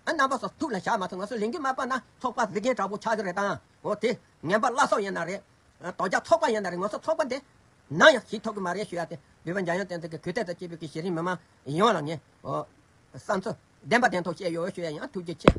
ཨ་རྣམ་པ་ཚོ་ཐུགས་ལ་བཞག་མ་ཐུབ། ང་ཚོ་ལས་འགུལ་མ་སྤེལ་ན་ཚོགས་པ་གཟིགས་མཁན་དྲག་པོ་ཆགས་ཀྱི་རེད་དང་། འོ་དེ་ངན་པ་བླ་སྲོག་ཡིན་ན་རེད། དོལ་རྒྱལ་ཚོགས་པ་ཡིན་ན་རེད། ང་ཚོ་ཚོགས་པ་འདི་ནམ་ཡང་ཞིག་ཐུབ་ཀྱི་མ་རེད་ཞུ་ཡ་དེ། བོད་པ་འཇམ་དབྱངས་བསྟན་འཛིན་གྱི་གུས་བརྩི་དང་བཅས་པའི་གི་བྱེད་རིང་མི་མང་ཡོངས་ལ་ངས་ཨོ་བསམ་ཚུལ་བདེན་པ་བདེན་ཐོག་བཤད་ཡོད་ཞུ་ཡ་ཡིན། ཐུགས་རྗེ་ཆེ།